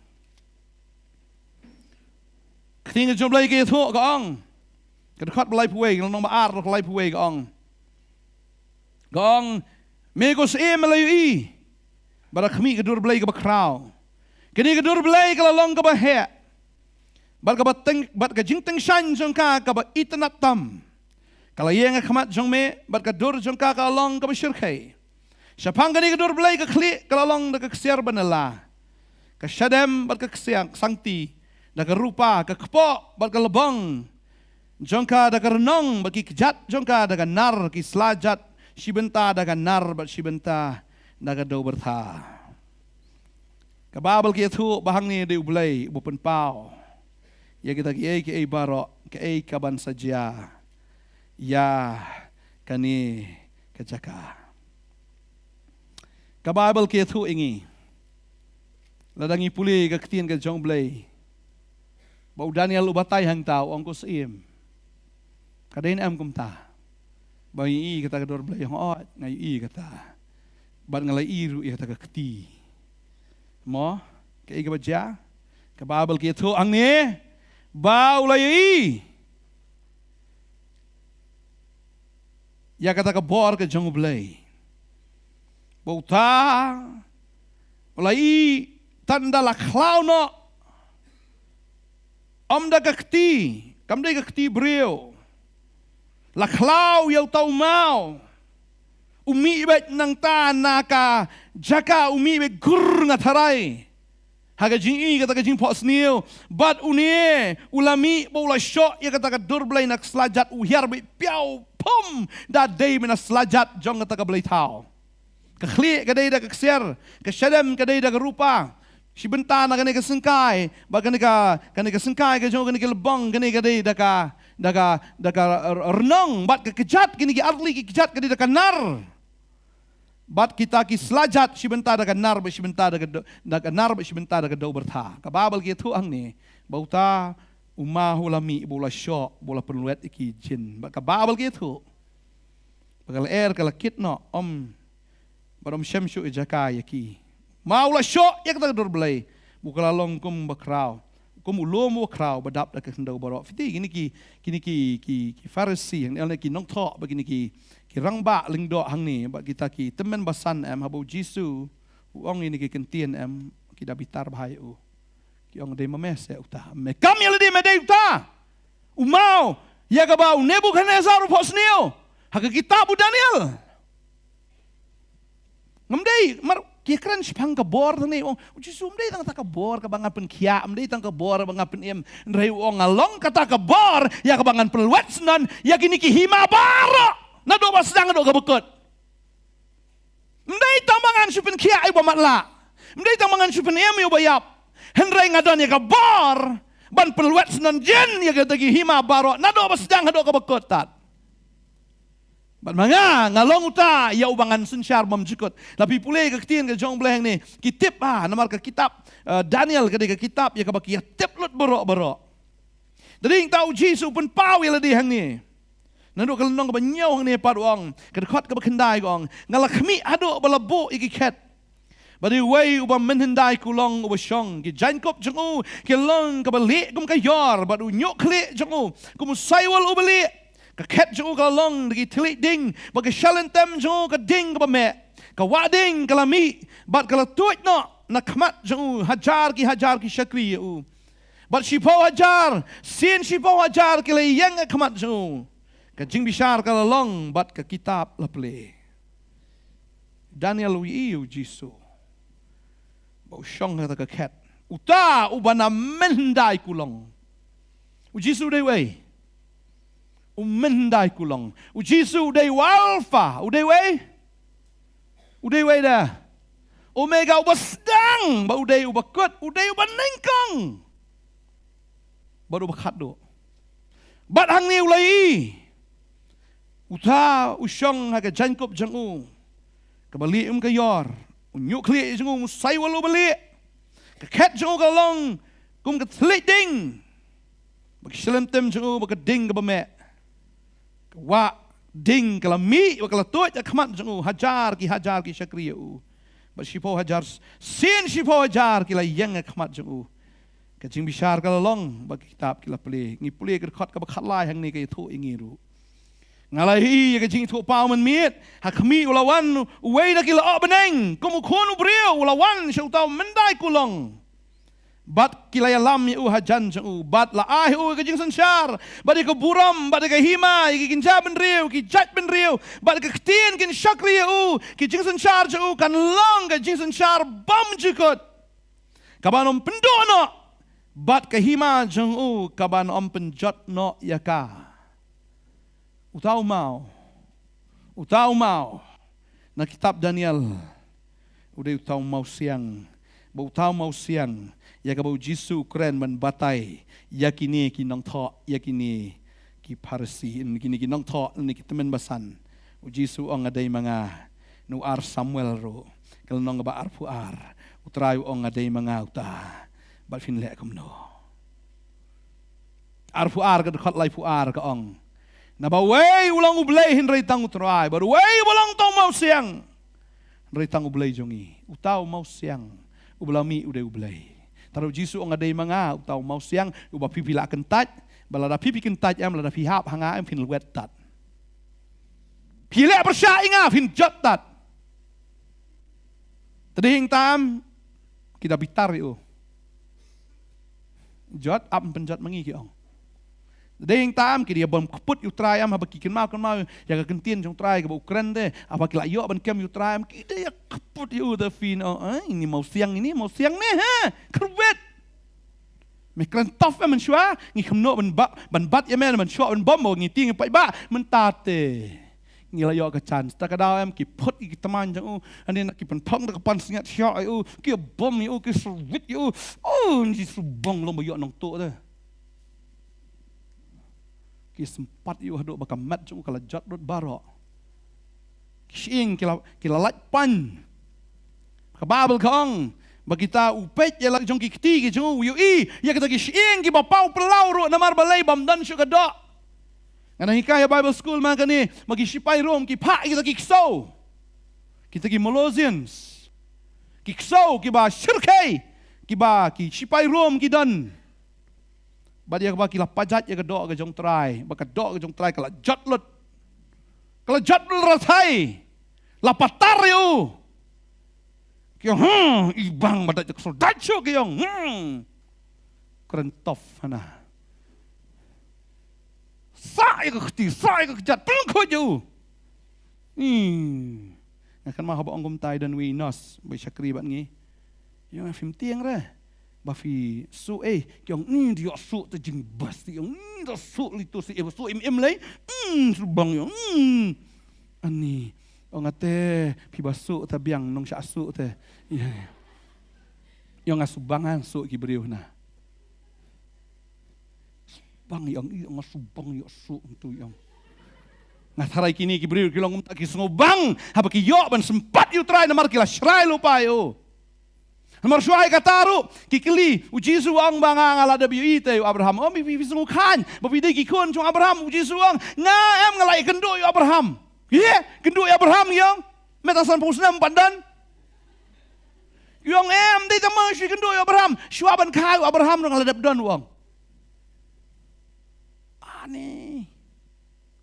Ka ktien ka jong U Blei ka ïathuh, ka ong. Ka dkhot ba laiphew wei, ka lynnong ba ar, ka laiphew wei, ka ong. Ka ong, me ko syiem me la ïohi. Bad da khmih ka dur Blei kaba khraw. Kane ka dur Blei ka la long kaba heh. Bad kaba tyng, bad ka jingtyngshaiñ jong ka kaba itynnad tam. Ka la ïeng ha khmat jong me, bad ka dur jong ka ka la long kaba shyrkhei. Shaphang kane ka dur Blei ka khlieh ka la long da ka ksiar ba nylla, ka shadem bad ka ksiang sangti, da ka rupa, ka kpoh bad ka lbong jong ka, da ka rnong bad ki kjat jong ka, da ka nar, ki sla jat, shi bynta da ka nar bad shi bynta da ka dewbyrtha. Ka Baibl ka ïathuh ba hangne dei U Blei uba pynpaw ïa kita kiei kiei baroh, kaei kaban sa jia ïa kane ka jaka. Ka Baibl ka ïathuh ïa ngi, lada ngi pule ka ktien ka jong U Blei, ba u Daniel u batai hangta, u ong, ko syiem, ka dei ne em kumta? Ba nga ïohi kata ka dur Blei? Hooid, nga ïohi kata. Bad nga la ïohi ruh ïa kata ka kti. Mo, kaei kaba jia? Ka Baibl ka ïathuh hangne ba u la ïohi ïa kata ka bor ka jong U Blei. Ba uta u la i tang da la khlaw noh, ym da ka kti, kam dei ka kti briew. La khlaw ïa uta u maw. U mih beit nangta na ka jaka, u mih beit gur nga tharai. Ha ka jingïohi kata ka jingphohsniew. Bad une u la mih ba u la shoh ïa kata ka dur Blei na ka sla jat, u hiar beit pyiaw phom da dei beit na sla jat jong kata ka blei thaw. Ka khlieh ka dei da ka ksiar, ka shadem ka dei da ka rupa. Shi bynta na kane ka syngkai, bad kane ka, kane ka syngkai ka jong kane ka lbong, kane ka dei da ka, da ka, da ka r-, rnong, bad ka kjat, kine ki artylli ki kjat ka dei da ka nar. Bad kita ki sla jat shi bynta da ka nar, bad shi bynta da ka do-, da ka nar, bad shi bynta da ka dew byrtha. Ka Baibl ka ïathuh hangne ba uta u maw u la mih, ba u la shoh, ba u la pynlwet ïa ki jin. Bad ka Baibl ka ïathuh ba ka lyer ka la kit noh, ym, bad ym shem shuh ïa jaka ïa ki. Maw u la shoh ïa kata ka dur Blei, ba u ka la long kum ba khraw, kum u lum u khraw ba dap da ka khyndew baroh. Phi tip kine ki, kine ki, ki, ki Pharisi, hangne ki nongthoh, bad kine ki, ki rangbah lyngdoh hangne, bad kita ki tymmen basan em, haba U Jisu u ong ïa kine ki ktien em, ki da bitar bha ïa u. Ki ong, dei ma me se uta. Me kam ïa lade me dei uta u maw ïa kaba u Nebukhadnessar u phohsniew ha ka kitab u Daniel. Ngam dei, mar ki kren shaphang ka bor tang ne, u ong, U Jisu, ym dei tang kata ka bor kaba ngan pynkhiah, ym dei tang ka bor kaba ngan pynim. Hynrei u ong, nga long kata ka bor ïa kaba ngan pynlwet syndon ïa kine ki hima baroh, naduh ba sdang haduh kaba kut. Ym dei tang ba ngan shu pynkhiah ïa uba matlah, ym dei tang ba ngan shu pynim ïa uba ïap. Hynrei nga don ïa ka bor ban pynlwet syndon jin ïa kita ki hima baroh, naduh ba sdang haduh kaba kut tad. Bad ma nga, nga long uta ïa uba ngan synshar bymjukut. Lada phi pule ka ktien ka jong U Blei hangne, ki tip, ah, namar ka kitab, eh, Daniel ka dei ka kitab ïa kaba ki ïa tip lut baroh baroh. Da dei nangta U Jisu u pynpaw ïa lade hangne. Naduh ka lynnong kaba hynñiew hangne pat u ong, ka dkhot kaba khyndai ka ong, nga la khmih haduh ba la buh ïa ki khet. Bad uwei uba mynhyndai kulong uba shong, ki jaiñkup jong u ki long kaba lieh kum ka ïor, bad u ñiuhkhlieh jong u kum u saiwul uba lieh. Ka khet jong u ka la long da ki thylliej ding, bad ka shyllangtem jong u ka ding kaba meh. Ka wah ding ka la mih, bad ka la tuid noh na khmat jong u, hajar ki hajar ki shakri ïa u. Bad shiphew hajar, sien shiphew hajar ki la ïeng ha khmat jong u. Ka jingbishar ka la long, bad ka kitab la plie. Daniel u ïohi ïa U Jisu ba u shong ha kata ka khet. Uta uba na mynhyndai kulong. U Jisu u dei uei? U mynhyndai kulong. U Jisu u dei u Alpha, u dei uei? U dei uei da? Omega, uba sdang, bad u dei uba kut, u dei uba nyngkong, bad uba khatduh. Bad hangne u la ïohi uta u shong ha ka jaiñkup jong u kaba lieh kum ka ïor, u ñiuhkhlieh jong u kum u saiwul uba lieh. Ka khet jong u ka long kum ka thylliej ding, bad ka shyllangtem jong u bad ka ding kaba meh. Ka wah ding ka la mih bad ka la tuid ha khmat jong u, hajar ki hajar ki shakri ïa u. Bad shiphew hajar, sien shiphew hajar ki la ïeng ha khmat jong u. Ka jingbishar ka la long, bad ka kitab ki la plie. Ngi pule ka dkhot kaba khatlai hangne ka ïathuh ïa ngi ruh. Nga la ïohi ïa ka jingïathuhpaw mynmiet. Ha khmih u la wan uwei na ki lyoh bneng, kum u Khun u briew u la wan sha uta u mynhyndai kulong. Bad ki la ïalam ïa u hajan jong u, bad la ai ha u ïa ka jingsynshar, bad ïa ka burom, bad ïa ka hima, ïa ki kynja bynriew, ki jait bynriew, bad ïa ka ktien kin shakri ïa u. Ki jingsynshar jong u kan long ka jingsynshar bymjukut, kaban ym pynduh noh, bad ka hima jong u kaban ym pynjot noh ïa ka. Uta u maw, uta u maw na kitab Daniel, u dei uta u mawsiang. Bad uta u mawsiang ïa kaba U Jisu u kren ban batai ïa kine ki nongthoh, ïa kine ki Pharisi, ïa kine ki nongthoh, ïa kine ki tymmen basan. U Jisu u ong, nga dei ma nga. Na u ar Samuel ruh, ka lynnong kaba arphew ar, U Trai u ong, nga dei ma nga uta. Bad phin leh kumno? Arphew ar, ka dkhot laiphew ar ka ong, naba uwei u long U Blei hynrei tang U Trai, bad uwei uba long uta u mawsiang hynrei tang U Blei jong ngi. Uta u mawsiang uba la mih u dei U Blei. Te U Jisu u ong, nga dei ma nga uta u mawsiang uba phi phi la kyntait, ba lada phi phi kyntait em, lada phi hap ha nga em, phin lwet tad. Phi leh pyrshah ïa nga, phin jot tad. Te dei hangta em ki da bitar ïa u. Jot, ap pynjot ma ngi, ki ong. Te dei hangta em ki da ïa bom kput ïa u Trai em, haba ki kynmaw kynmaw ïa ka ktien jong u Trai kaba u kren te, haba ki la ïoh ban kem ïa u Trai em, ki da ïa kput ïa u, te phin ong, "Eh, ini mawsiang, ini mawsiang ne, ha? Kyrwit. Me kren tough em mynshuwa, ngi kham noh ban ba, ban bat ïa me, ban shoh ban bom, ngi tieng ïa paidbah, mynta te ngi la ïoh ka chance." Ta ka daw em ki phut ïa ki tymmen jong u, hangne na ki pynthong da ka pansngiat shoh ïa u, ki bom ïa u, ki syrwit ïa u. Oh, ngi shu bang long ba ïoh nongtuh te. Ki sympat ïa u haduh ba ka met jong u ka la jot lut baroh. Ki shyieng ki la, ki la lait pan. Ka Baibl ka ong ba kita u peit ïa la jong ki kti ki jong u, u ïohi ïa kita ki shyieng kiba paw pynlaw ruh namar balei bym don shuh ka doh. Nga nang hikai ha Bible School ma kane, ba ki shipai Rom ki phah ïa kita ki ksew, kita ki Molosians, ki ksew kiba shyrkhei, kiba ki shipai Rom ki don. Bad ïa kaba ki la pajait ïa ka doh ka jong u Trai, ba ka doh ka jong u Trai ka la jot lut, ka la jot lut rathai, la patar ïa u. Ki ong, "Hmm, i bang ba dait ka soldait shuh," ki ong. "Hmm." Kren tough hana. Sah ïa ka kti, sah ïa ka kjat, pynkhot ïa u. Hmm. Nga kynmaw haba ong kumta i don uwei i nurse ba i shakri bad ngi. Ïa, phim tieng re ba phi suh ei? Ki ong, "Ni, dei ïoh suh te jingbas te." Ïa, "Ni, da suh lei tu, suh ei, suh im im lei." Hmm, shu bang ïa. Hmm. Ani. Ong, "Ate, phi ba suh te biang, nong shah suh te." Ïa. Ïa, nga shu bang, nga suh ki briew na. Bang ïa ong, ïa ong, shu bang ïa suh tu ïa ong. Nga tharai kine ki briew ki long kumta, ki sngew bang haba ki ïoh ban sympat ïa u Trai namar ki la shrai lypa ïa u. Namar shuwa ïa kata ruh ki kylli u Jisu, ong ba, "Nga, nga la dep ïohi te ïa u Abraham." "Oh, phi, phi, phi sngew khlaiñ ba phi dei ki khun jong Abraham?" U Jisu ong, "Nga em, nga la ïakynduh ïa u Abraham." Ïa, kynduh ïa u Abraham ïa ong. Mynta sanphew snem pat don. Ïa ong, "Em, dei tang ma shu kynduh ïa u Abraham. Shuwa ban kha ïa u Abraham ruh nga la dep don," u ong. Ani.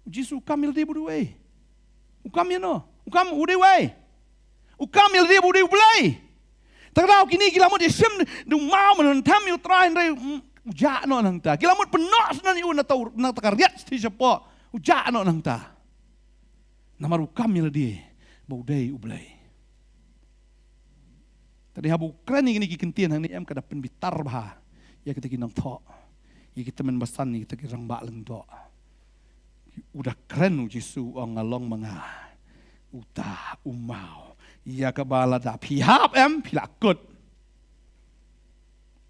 U Jisu u kam ïa lade bad uwei? U kam ïa no? U kam u dei uwei? U kam ïa lade bad u dei U Blei. Tang daw kine ki la mut ïa shim da u maw ban lynthem ïa u Trai, hynrei, mm, u jah noh nangta. Ki la mut pynnoh shuh ïa u na ta, na ta ka riat shisha shapoh. U jah noh nangta. Namar u kam ïa lade ba u dei U Blei. Te dei haba u kren ïa kine ki kyntien hangne em, ka da pynbitar bha ïa kita ki nongthoh, ïa kita ki tymmen basan, ïa kita ki rangbah lyngdoh. U da kren u Jisu, u ong, "Nga long ma nga uta u maw ïa kaba lada phi hap em, phi la kut.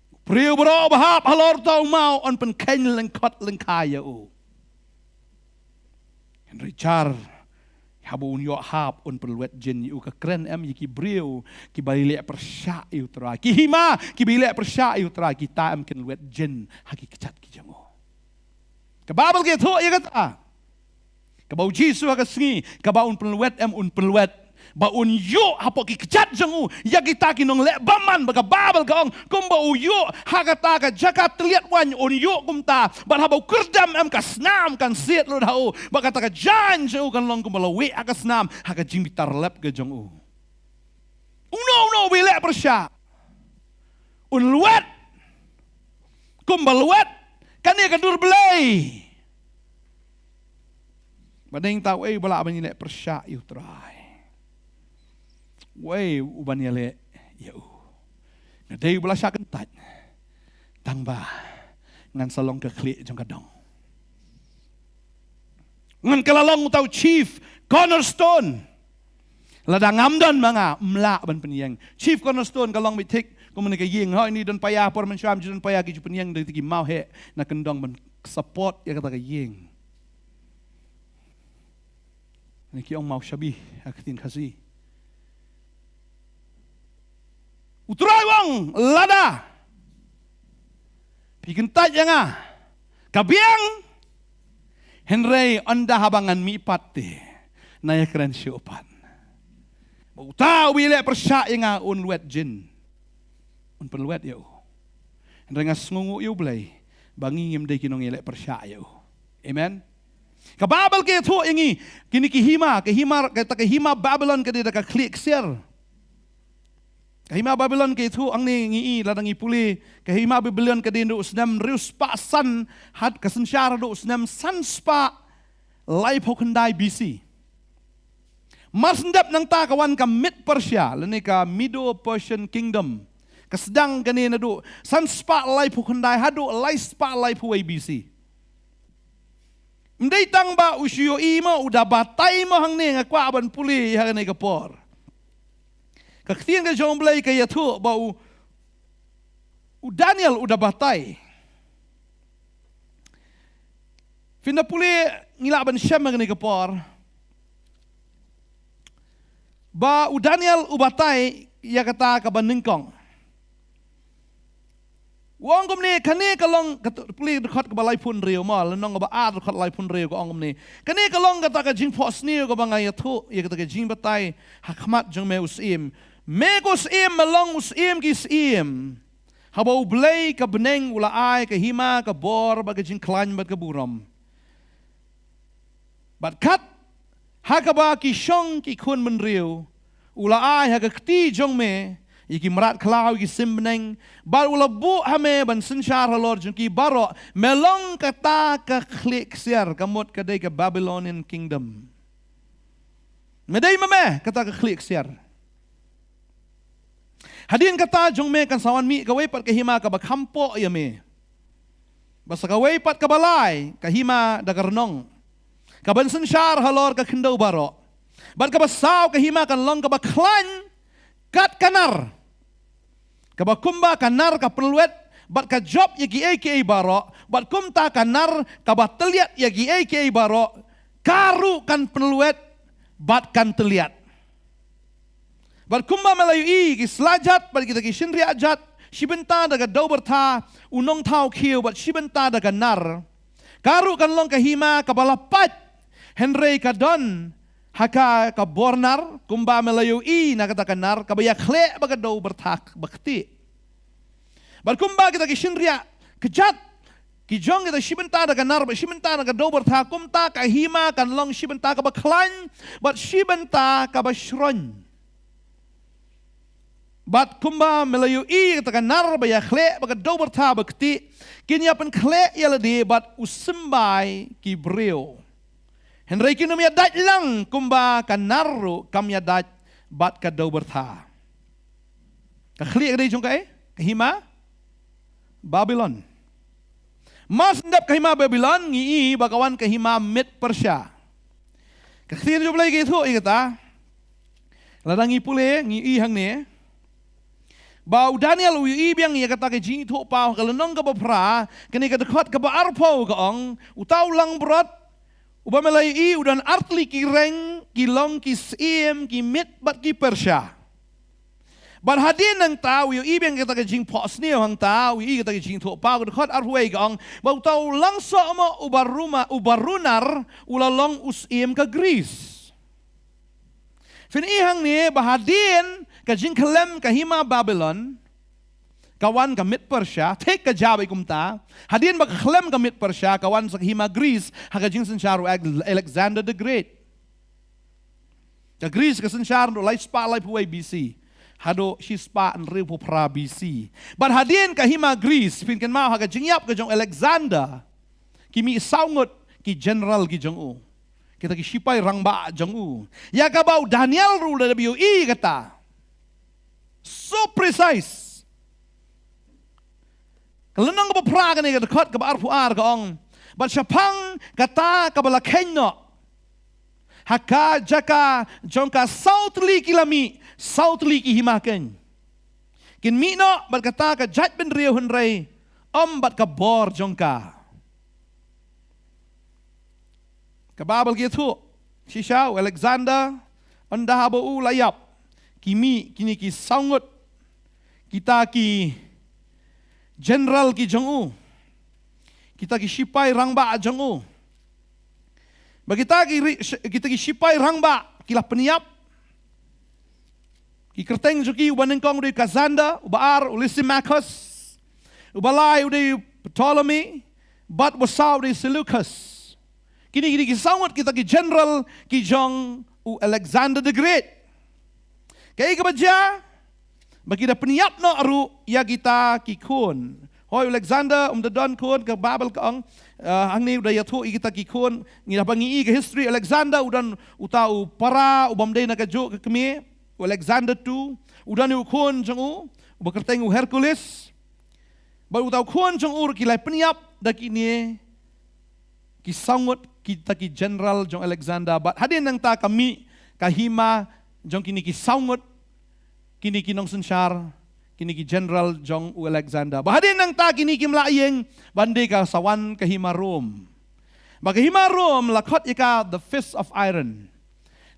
U briew baroh ba hap halor uta u maw yn pynkheiñ lyngkhot lyngkhai ïa u. Hynrei jar haba un ïoh hap un pynlwet jin ïa u." Ka kren em ïa ki briew kiba ïaleh pyrshah ïa u Trai, ki hima kiba ïaleh pyrshah ïa u Trai, kita em kin lwet jin ha ki kjat ki jong u. Ka Baibl ka ïathuh ïa kata. Kaba u Jisu ha ka sngi, kaba un pynlwet em un pynlwet. Ba un ïuh hapoh ki kjat jong u ïa kita ki nongleh bymman, ba ka Baibl ka ong, kumba u ïuh ha kata ka jaka tylliat waiñ un ïuh kumta, bad haba u kyrdem em ka snam kan siat lut ha u, bad kata ka jaiñ jong u kan long kumba la wieh ha ka snam, ha ka jingbitar lep ka jong u. Uno uno uba ïaleh pyrshah un lwet kumba lwet kane ka dur Blei. Ba dei tang uei uba lah ban ïaleh pyrshah ïa u Trai? Uei uban ïaleh ïa u? Nga dei uba la shah kyntait, tang ba ngan sa long ka khlieh jong ka dong. Ngan kylla long uta u chief cornerstone. Lada ngam don ma nga, ym lah ban pynïeng. Chief cornerstone ka long beit thik kum kane ka ïing. Hooid, ngi don paia, por mynshuwa ym ju don paia, ki ju pynïeng da ki maw heh na kyndong ban support ïa kata ka ïing. Kane ki ong maw shabi ha ka ktien Khasi. U Trai u ong, lada phi kyntait ïa nga, ka biang, hynrei ynda haba ngan mihpat te, ngan ïakren shuh pat. Ba uta uba ïaleh pyrshah ïa nga un lwet jin, un pynlwet ïa u. Hynrei nga sngewnguh ïa u Blei ba ngi ngim dei ki nongïaleh pyrshah ïa u. Amen. Ka Baibl ka ïathuh ïa ngi, kine ki hima, ka hima, kata ka hima Babilon ka dei da ka khlieh ksiar. Ka hima Babilon ka ïathuh hangne, ngi i lada ngi pule, ka hima Babilon ka dei naduh u snem hynriew spah san, haduh ka synshar haduh u snem san spah laiphew khyndai B C. Mar shen dep nangta ka wan ka Mid Persia, lane ka Medo-Persian Kingdom. Ka sdang kane naduh san spah laiphew khyndai haduh lai spah laiphew wei B C. Ym dei tang ba u shu ïohi mo, u da batai mo hangne, nga kwah ban pule ha kane ka por. Ka ktien ka jong U Blei ka ïathuh ba u, u Daniel u da batai. Phin da pule, ngi lah ban shem ha kane ka por. Ba u Daniel u batai ïa kata kaba nyngkong. U ong kumne, kane ka long, ka tu-, pule dkhot kaba laiphew hynriew mo, lynnong kaba ar dkhot laiphew hynriew ka ong kumne. Kane ka long kata ka jingphohsniew kaba nga ïathuh ïa kata ka jingbatai ha khmat jong me u syiem. Me ko syiem, me long u syiem ki syiem. Haba U Blei ka bneng u la ai ka hima, ka bor, bad ka jingkhlaiñ, bad ka burom. Bad kat ha kaba ki shong ki khun bynriew, u la ai ha ka kti jong me ïa ki mrad khlaw, ïa ki sim bneng, bad u la buh ha me ban synshar halor jong ki baroh. Me long kata ka khlieh ksiar, ka mut ka dei ka Babylonian Kingdom. Me dei ma me kata ka khlieh ksiar. Hadien kata jong me kan sa wan mih kawei pat ka hima kaba kham poh ïa me. Bad sa kawei pat kaba lai ka hima da ka rnong, kaban synshar halor ka khyndew baroh. Bad kaba saw ka hima kan long kaba khlaiñ kat ka nar. Kaba kumba ka nar ka pynlwet bad ka jop ïa kiei kiei baroh, bad kumta ka nar kaba tylliat ïa kiei kiei baroh, ka ruh kan pynlwet bad kan tylliat. Bad kumba me la ïohi, ki slajat bad kita ki shynriah jat, shi bynta da ka dew byrtha, u nongthaw khiew, bad shi bynta da ka nar. Ka ruh kan long ka hima kaba la pait, hynrei ka don ha ka ka bor nar, kumba me la ïohi na kata ka nar kaba ïakhleh bad ka dew byrtha ba ktieh. Bad kumba kita ki shynriah kjat ki jong kita shi bynta da ka nar bad shi bynta da ka dew byrtha, kumta ka hima kan long shi bynta kaba khlaiñ bad shi bynta kaba shroiñ. Bad kumba me la ïohi kata ka nar ba ïakhleh bad ka dew byrtha ba ktieh, kin ïa pynkhleh ïa lade bad u symbai ki briew. Hynrei kin ym ïadait lang, kumba ka nar ruh kam ïadait bad ka dew byrtha. Ka khlieh ka dei jong kaei? Ka hima Babilon. Mar shen dep ka hima Babilon, ngi i ba ka wan ka hima Mid Persia. Ka ktien jong U Blei ka ïathuh ïa kata. Lada ngi pule, ngi i hangne ba u Daniel u ïohi biang ïa kata ka jingïathuhpaw, ka lynnong kaba phra, kane ka dkhot kaba arphew ka ong, uta u langbrot uba me la ïohi u don artylli ki reng, ki long ki syiem, ki Mid bad ki Persia. Bad hadien nangta u ïohi biang kata ka jingphohsniew hangta, u ïohi kata ka jingïathuhpaw, ka dkhot arphew wei ka ong ba uta u langsoh mo uba ruma, uba runar u la long u syiem ka Greece. Phin i hangne ba hadien ka jingkhlem ka hima Babilon, ka wan ka Mid Persia, thik ka jaw bad kumta. Hadien ba ka khlem ka Mid Persia, ka wan sa ka hima Greece ha ka jingsynshar u Ag-, Alexander the Great. Ka Greece ka synshar naduh lai spah laiphew wei B C haduh shi spah hynriewphew phra B C. Bad hadien ka hima Greece, phin kynmaw ha ka jingïap ka jong Alexander, ki mih saw ngut ki general ki jong u, kita ki shipai rangbah jong u, ïa kaba u Daniel ruh u la dep ïohi kata. So precise. Ka lynnong kaba phra kane, ka dkhot kaba arphew ar ka ong, bad shaphang kata kaba la kheiñ noh, ha ka jaka jong ka saw tylli ki la mih saw tylli ki hima kheiñ. Kin mih noh bad kata ka jaitbynriew hynrei ym bad ka bor jong ka. Ka Baibl ka ïathuh shisha u Alexander, ynda haba u la ïap, ki mih kine ki saw ngut kita ki general ki jong u, kita ki shipai rangbah jong u. Ba kita ki ri-, kita ki shipai rangbah ki la pynïap. Ki kyrteng jong ki, uba nyngkong u dei Xander, uba ar u Lysimachus, uba lai u dei Ptolemy, bad uba saw u dei Seleucus. Kine, kine ki saw ngut kita ki general ki jong u Alexander the Great. Kaei kaba jia? Ba ki da pynïap noh ruh ïa kita ki khun. Hooid, u Alexander um da don khun, ka Baibl ka ong, ah, hangne u da ïathuh ïa kita ki khun. Ngi, haba ngi i ka history, Alexander u don uta u para u bym dei na kajuh ka kmie, u Alexander two. U don u khun jong u uba kyrteng u Hercules. Bad uta u khun jong u ruh ki la pynïap da kine ki saw ngut kita ki general jong Alexander. Bad hadien nangta ka mih ka hima jong kine ki saw ngut, kine ki nongsynshar, kine ki general jong u Alexander. Bad hadien nangta kine kim lah ïeng ban dei ka sa wan ka hima Rome. Bad ka hima Rome la khot ïa ka the Fist of Iron.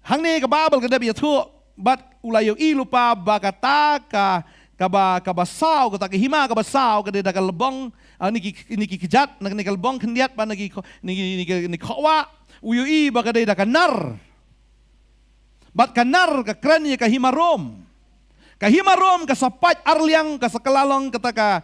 Hangne ka Baibl ka dep ïathuh bad u la ïohi lypa ba kata ka, kaba, kaba saw, kata ka hima kaba saw ka dei da ka lbong, ah, kine ki, kine ki kjat, na kane ka lbong khyndiat bad na ki kho-, na ki, na ki, na ki khohwah. U ïohi ba ka dei da ka nar. Bad ka nar ka kren ïa ka hima Rome. Ka hima Rome ka sa pait arliang, ka sa kylla long kata ka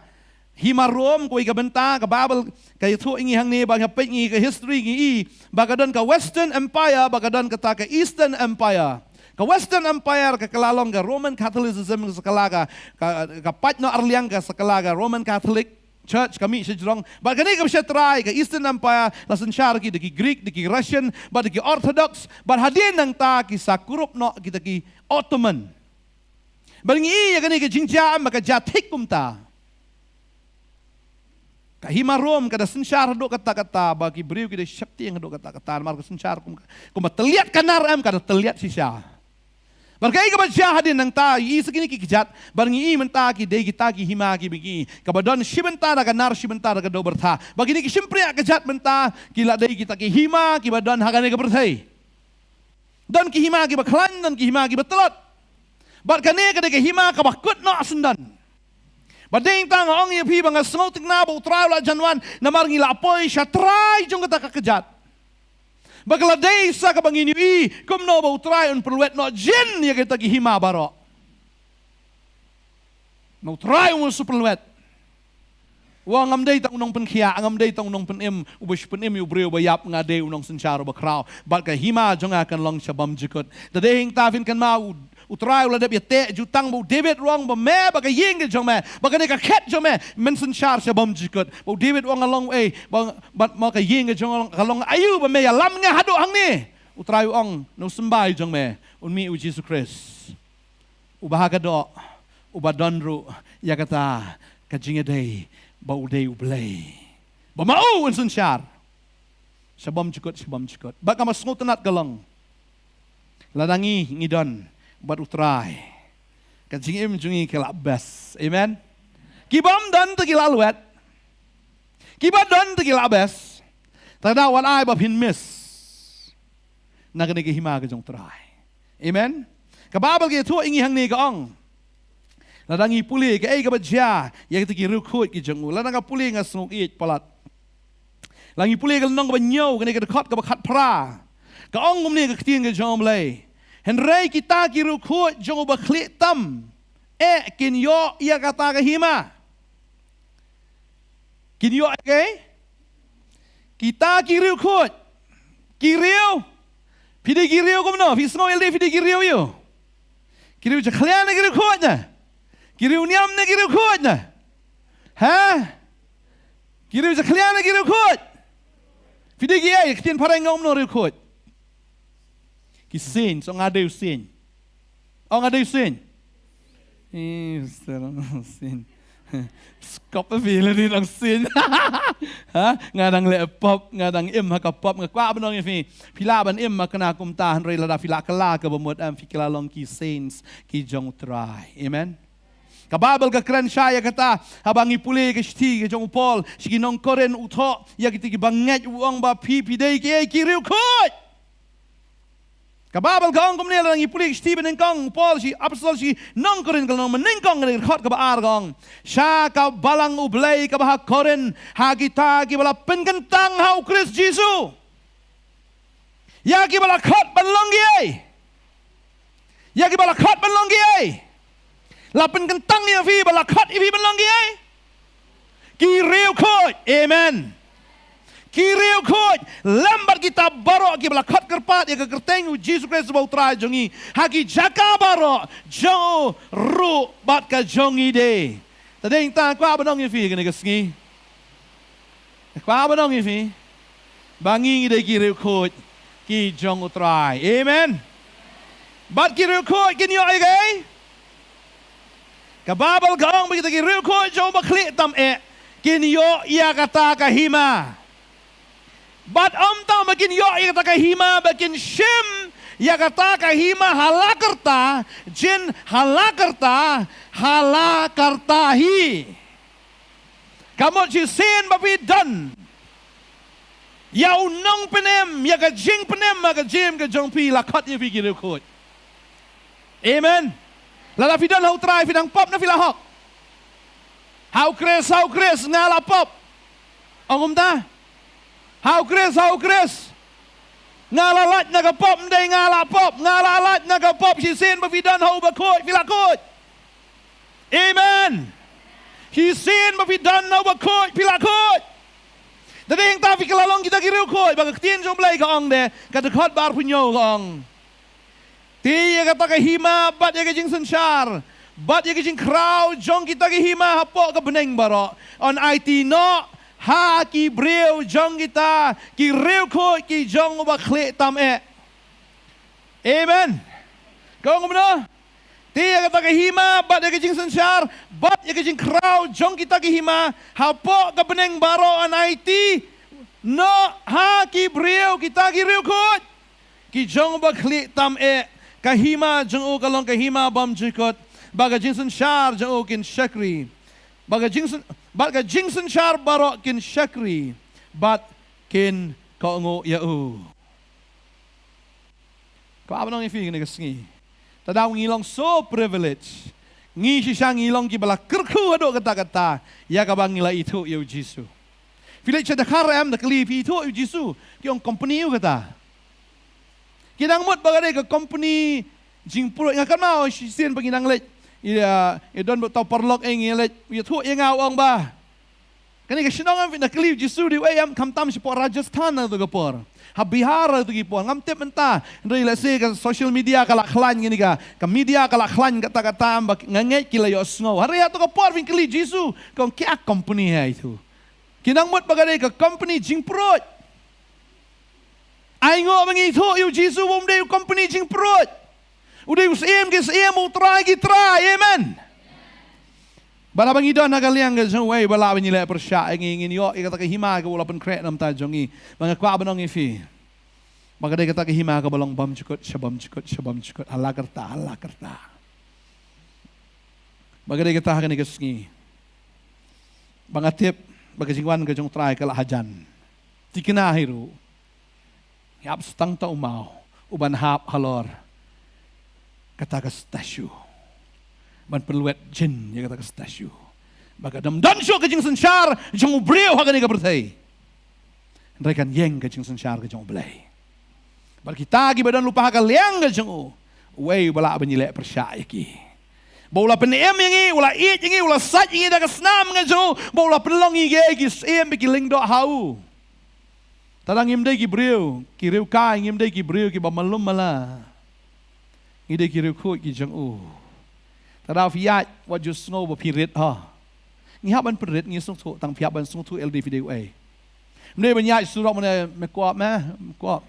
hima Rome. Kawei ka bynta ka Baibl ka ïathuh ïa ngi hangne, ba ngi peit ïa ngi ka history, ngi i ba ka don ka Western Empire, ba ka don kata ka Eastern Empire. Ka Western Empire ka kylla long ka Roman Catholicism, ka sa kylla ka, ka, ka pait noh arliang, ka sa kylla ka Roman Catholic Church, ka mih sha jrong. Bad kane kaba sha trai, ka Eastern Empire, la synshar ki da ki Greek, da ki Russian, bad da ki Orthodox, bad hadien nangta ki sa kurup noh kita ki Ottoman. Bad ngi i ïa kane ka jingjia em ba ka jia thik kumta. Ka hima Rome ka da synshar haduh katta katta, ba ki briew ki da sheptieng haduh katta katta, namar ka synshar kum, kumba tylliat ka nar em, ka da tylliat shisha. Bad kaei kaba jia hadien nangta, i sa kine ki kjat, bad ngi i mynta ki dei kita ki hima kiba ngi i, kaba don shi bynta da ka nar, shi bynta da ka dew byrtha. Bad kine ki shympriah kjat mynta ki la dei kita ki hima kiba don ha kane ka pyrthei. Don ki hima kiba khlaiñ, don ki hima kiba tlot. Bad kane ka dei ka hima kaba kut noh syndon. Bad dei tang nga ong ïa phi ba nga sngewtyngna ba U Trai u la jan wan, namar ngi la poi sha trai jong kata ka kjat. Ba ka la dei sa kaba ngin ïohi kumno ba U Trai un pynlwet noh jin ïa kita ki hima baroh. Ba U Trai un shu pynlwet. Wa ngam dei tang u nongpynkhiah, ngam dei tang u nongpynim, uba shu pynim ïa u briew ba ïap, nga dei u nongsynshar uba khraw. Bad ka hima jong nga kan long sha bymjukut. Te dei hangta phin kynmaw u, U Trai u la dep ïateh jutang ba u David u ong ba me bad ka ïing ka jong me, bad kane ka khet jong me, men synshar sha bymjukut. Ba u David u ong nga long ei, ba, bad ma ka ïing ka jong nga long, ka long aïu ba me ïalam nga haduh hangne. U Trai u ong na u symbai jong me un mih u Jisu Khrist. Uba ha ka doh, uba don ruh ïa kata ka jingïadei ba u dei U Blei. Ba ma u un synshar sha bymjukut, sha bymjukut. Bad kaba sngewtynnat ka long, lada ngi ngi don bad U Trai, ka jingim jong ngi ka la best. Amen. Ki bym don te ki la lwet. Ki ba don te ki la best. Te da wat ai ba phin miss na kane ka hima ka jong U Trai. Amen. Ka Baibl ka ïathuh ïa ngi hangne, ka ong, lada ngi pule kaei kaba jia ïa kita ki riewkhuid ki jong u, lada nga pule nga sngewieit palat. Lada ngi pule ka lynnong kaba hynñiew, kane ka dkhot kaba khatphra, ka ong kumne ka ktien ka jong U Blei: Hynrei kita ki riewkhuid jong uba khlieh tam, eh, kin ïoh ïa kata ka hima. Kin ïoh ïa kaei? Kita ki riewkhuid. Ki riew. Phi dei ki riew kumno? Phi sngew ïa lade phi dei ki riew ïa u? Ki riew jakhlia ne ki riewkhuid ne? Ki riew niam ne ki riewkhuid ne? Ha? Ki riew jakhlia ne ki riewkhuid? Phi dei kiei? Ktien phareng nga ong kumno riewkhuid? Ki sieñ, so nga dei u sieñ. Ong nga dei u sieñ. Eh, pastor, ong u sieñ. Skop phi lane ong sieñ. Ha? Nga dang leh pop, nga dang im ha ka pop, nga kwah ban ong ïa phi. Phi lah ban im ha kane kumta, hynrei lada phi la kylla kaba mut, em, phi kylla long ki saints ki jong U Trai. Amen. Ka Baibl ka kren shai ïa kata, haba ngi pule ka shithi ka jong u Paul sha ki nong Korinth, u thoh ïa kita kiba ngeit, u ong ba phi, phi dei kiei? Ki riewkhuid. Ka Baibl ka ong kumne, lada ngi pule ka shithi banyngkong u Paul sha ki apostol sha ki nong Korinth, ka lynnong banyngkong, ka dkhot kaba ar, ka ong: Sha ka balang U Blei kaba ha Korinth, ha kita kiba la pynkyntang ha U Khrist Jisu. Ïa kiba la khot ban long kiei? Ïa kiba la khot ban long kiei? La pynkyntang ïa phi, ba la khot ïa phi ban long kiei? Ki riewkhuid. Amen. Ki riewkhuid lem bad kita baroh kiba la khot kyrpad ïa ka kyrteng U Jisu Khrist uba U Trai jong ngi ha ki jaka baroh jong u ruh bad ka jong ngi de. Te dei nangta kwah ban ong ïa phi kane ka sngi. Kwah ban ong ïa phi ba ngi ngi dei ki riewkhuid ki jong U Trai. Amen. Bad ki riewkhuid kin ïoh ïa kaei? Ka Baibl ka ong ba kita ki riewkhuid jong u Bakhlieh tam eh kin ïoh ïa kata ka hima. Bad ym tang ba kin ïoh ïa kata ka hima, ba kin shim ïa kata ka hima ha la karta, jin ha la karta, ha la karta hi. Ka mut shisien ba phi don ïa u nongpynim, ïa ka jingpynim ha ka jingim ka jong phi, la khot ïa phi ki riewkhuid. Amen. Lada phi don ha U Trai, phi dang pop ne phi la hok? Ha U Khrist, ha U Khrist nga la pop. Ong kumta. Ha U Khrist, ha U Khrist. Nga la lait na ka pop, ym dei nga la pop, nga la lait na ka pop. Shisien ba phi don ha u Bakhuid, phi la khuid. Amen. Shisien ba phi don ha u Bakhuid, phi la khuid. Te dei nangta phi kylla long kita ki riewkhuid, ba ka ktien jong U Blei ka ong de, ka dkhot ba arphew hynñiew ka ong, te ïa kata ka hima bad ïa ka jingsynshar bad ïa ka jingkhraw jong kita ki hima hapoh ka bneng baroh yn aiti noh ha ki briew jong kita ki riewkhuid ki jong u Bakhlieh tam eh. Amen. Ka ong kumno? Te ïa kata ka hima bad ïa ka jingsynshar bad ïa ka jingkhraw jong kita ki hima hapoh ka bneng baroh yn aiti noh ha ki briew, kita ki riewkhuid ki jong u Bakhlieh tam eh. Ka hima jong u ka long ka hima bymjukut, bad ka jingsynshar jong u kin shakri, bad ka jingsyn-, bad ka jingsynshar baroh kin shakri bad kin kohnguh ïa u. Ka ba nong ïa phi kane ka sngi. Te da ngi long so privileged. Ngi shisha ngi long kiba la kyrkhu haduh katta katta ïa kaba ngi la ithuh ïa u Jisu. Phi leit sha Dkhar em, da kylli phi ithuh ïa u Jisu, ki ong company u kata. Ki dang mut ba ka dei ka company jingpruid. Nga kynmaw shisien ba ngi dang leit, ïa, ïa don ba tau paralok, eh, ngi leit, ïathuh ïa nga, u ong ba kane ka shnong em, phi da kylli u Jisu dei uei em, khamtam shapoh Rajasthan ha tu ka por, ha Bihar ha tu ki por, ngam tip mynta. Hynrei lehse ka social media ka la khlaiñ, kane ka, ka media ka la khlaiñ katta katta em, ba nga ngeit ki la ïohsngew. Hynrei ha tu ka por phin kylli u Jisu, ka ong kya company hai tu. Ki dang mut ba ka dei ka company jingpruid. Ai nguh ba ngi ithuh ïa u Jisu ba um dei u company jingpruid. U dei u Syiem ki syiem, u Trai ki trai. Amen. Ba la ba ngi don ha ka liang ka jong uwei ba lah ban ïaleh pyrshah ïa ngi, ngin ïoh ïa kata ka hima kaba u la pynkhreh na bynta jong ngi. Ba nga kwah ban ong ïa phi ba ka dei kata ka hima kaba long bymjukut sha bymjukut sha bymjukut, ha la karta ha la karta. Ba ka dei kata ha kane ka sngi ba nga tip ba ka jingwan ka jong u Trai ka la hajan. Thikna hi ruh. Ngi ap sa tang ta u maw u ban hap halor kata ka statue, ban pynlwet jin ïa kata ka statue. Ba ka dang don shuh ka jingsynshar jong u briew ha kane ka pyrthei. Hynrei kan ïeng ka jingsynshar ka jong U Blei. Bad kita kiba don lypa ha ka liang ka jong u, uwei uba lah ban ïaleh pyrshah ïa ki. Ba u la pynim ïa ngi, u la ïeit ïa ngi, u la sait ïa ngi da ka snam ka jong u, ba u la pynlong ïa ngi ki syiem bad ki lyngdoh ha u. Te da ngim dei ki briew ki riewkai, ngim dei ki briew kiba malu mala. Ngi dei ki riewkhuid ki jong u. Te da phi ïaid wat ju sngew ba phi rit ha. Ngi hap ban pynrit, ngi sngewthuh, tang phi hap ban sngewthuh ïa lade phi dei uei. Ym dei ban ïaid surok mynne me kwah me, me kwah.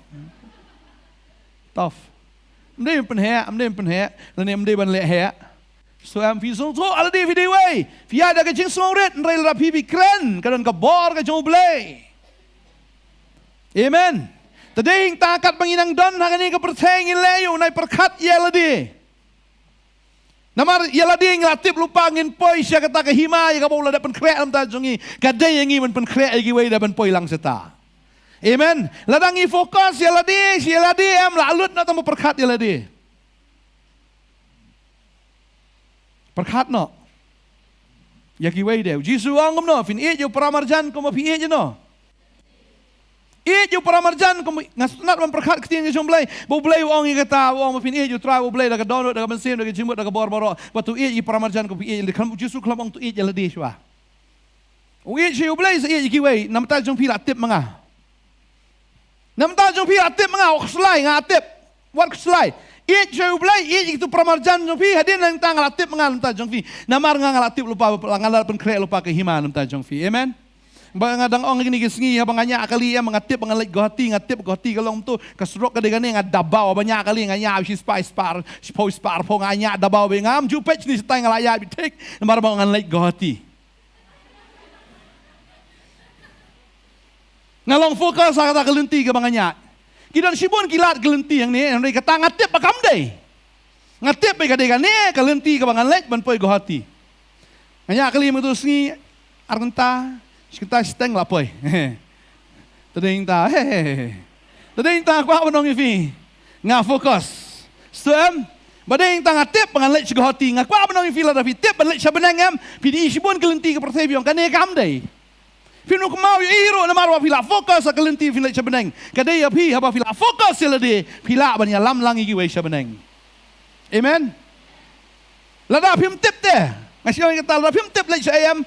Tough. Ym dei ban pynheh, ym dei ban pynheh, lane ym dei ban leh heh. So em phi sngewthuh ïa lade phi dei uei. Phi ïaid da ka jingsngewrit, hynrei lada phi, phi kren, ka don ka bor ka jong U Blei. Amen. Te dei hangta katba ngi nang don ha kane ka pyrthei, ngin leh ïa u, nai pyrkhat ïa lade. Namar ïa lade ngi la tip lypa, ngin poi sha kata ka hima ïa kaba u la dep pynkhreh na bynta jong ngi. Ka dei ïa ngi ban pynkhreh ïa kiwei da ban poi lang shata. Amen. Lada ngi focus ïa lade, sha ïa lade em, la lut noh tang ba pyrkhat ïa lade. Pyrkhat noh ïa kiwei de. U Jisu u ong kumno? Phin ïeit ïa u paramarjan kumba phi ïeit ïano? Ïeit ïa u paramarjan kumba, nga sngewtynnat ban pyrkhat ktien ka jong U Blei. Ba U Blei u ong ïa kata, u ong ba phin ïeit ïa u Trai U Blei da ka dohnud, da ka mynsiem, da ka jingmut, da ka bor baroh. Bad to ïeit ïa u paramarjan kumba phi ïeit ïa lade. Khlem, U Jisu khlem ong to ïeit ïa lade shuwa. U ïeit sha U Blei sa ïeit ïa kiwei, na bynta jong phi la tip ma nga. Na bynta jong phi la tip nga, wat khuslai, nga la tip. Wat khuslai. Ïeit sha U Blei, ïeit ïa kitu paramarjan jong phi, hadien nangta nga la tip nga na bynta jong phi. Namar nga, nga la tip lypa, nga la pynkhreh lypa ka hima na bynta jong phi. Amen. Ba nga dang ong kine ki sngi, haba nga ñiah kali em, nga tip, nga leit Guwahati, nga tip Guwahati ka long kumtu, ka surok ka dei kane, nga dabaw, haba ñiah kali, nga ñiah shi spah, spah, shiphew spah, arphew, nga ñiah dabaw bha, ngam ju peit shini shatai, nga la ïaid beit thik, namar ba ngan leit Guwahati. Nga long focus ha kata ka lynti kaba nga ñiah. Ki don shibun ki lad ka lynti hangne, hynrei kata nga tip ba kam dei. Nga tip ba ka dei kane ka lynti kaba ngan leit ban poi Guwahati. Nga ñiah kali mynta sngi, ar kynta, shi kynta shiteng la poi. Te dei nangta, he, he, he. Te dei nangta kwah ban ong ïa phi. Nga focus. Sngewthuh em? Ba dei nangta nga tip ba ngan leit sha Guwahati. Nga kwah ban ong ïa phi, lada phi tip ban leit sha bneng em, phi da i shibun ka lynti ka pyrthei, phi ong kane kam dei. Phin ym kynmaw ïa i ruh namar ba phi la focus ha ka lynti phin leit sha bneng. Ka dei ïa phi, haba phi la focus ïa lade, phi lah ban ïalam lang ïa kiwei sha bneng. Amen. Lada phim tip te, nga shu ong ïa kata, lada phim tip leit sha ei em,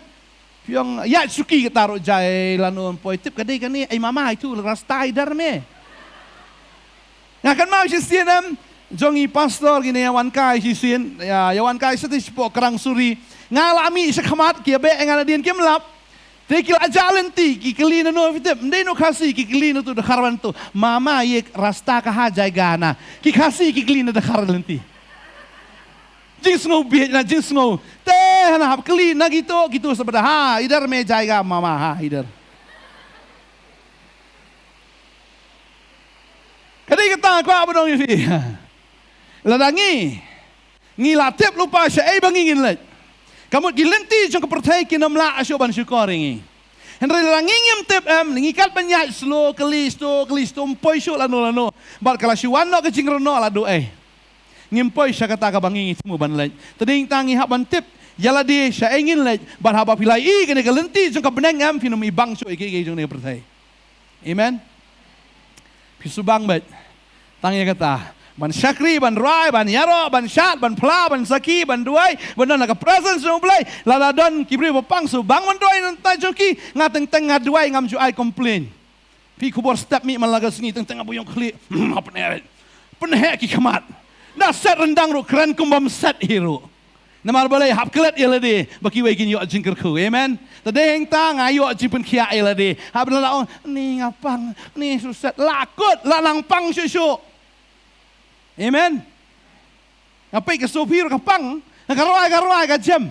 phi ong ïa suki kata ruh jai lano poi tip ka dei kane, ei mama itu rasta i dar me. Nga kynmaw shisien em, jong i pastor kine ïa wan kai shisien, ïa, ïa wan kai shisien shapoh Krang Suri. Nga la mih shakhmat, ki ïa beh ïa nga nadien kim lap. Te ki la jah lynti, ki kylli nano phi tip, ym dei no Khasi, ki kylli nato Dkhar, wan to. Mama ye rasta kaha jayega na. Ki Khasi ki kylli na Dkhar lynti. Jingsngew bieit na jingsngew. Te hana hap kylli na kito, kito sa bada ha, idhar me jayega mama ha, idhar. Ka dei kata nga kwah ban ong ïa phi. Lada ngi, ngi la tip lypa shaei ba ngi ngin leit. Ka mut ki lynti jong ka pyrthei kin ym lah shuh ban shukor ïa ngi. Hynrei lada ngi ngim tip em, ngi kat ban ïaid slow, kylli shuh, kylli shuh, ym poi shuh lano lano. Bad ka la shu wan noh ka jingrong noh la duh ei. Ngim poi sha kata kaba ngi ngi thmu ban leit. Te dei nangta ngi hap ban tip ïa lade shaei ngin leit. Bad haba phi la ïohi kane ka lynti jong ka bneng em, phin ym ibang shuh ïa kiei kiei jong kane ka pyrthei. Amen. Phi shu bang beit. Tang ïa kata. Ban shakri, ban rwai, ban ïaroh, ban shad, ban phla, ban sakhi, ban duwai, ban don ha ka presence jong U Blei. Lada don ki briew ba pang shu bang ban duwai na bynta jong ki, nga teng teng nga duwai ngam ju ai complain. Phi khubor step mih man la ka sngi teng teng nga ba ïong khlieh. Hap pynheh. Pynheh ki khmat. Da set ryndang ruh kren kum bym set hi ruh. Namar balei hap klet ïa lade ba kiwei kin ïoh jingkyrkhu. Amen. Te dei hangta nga ïoh jingpynkhiah ïa lade. Hap la ong ni nga pang, ni shu set, la kut, la nang pang shuh shuh. Amen. Nga peit ka sopi ruh ka pang, ka rwai ka rwai ka jem.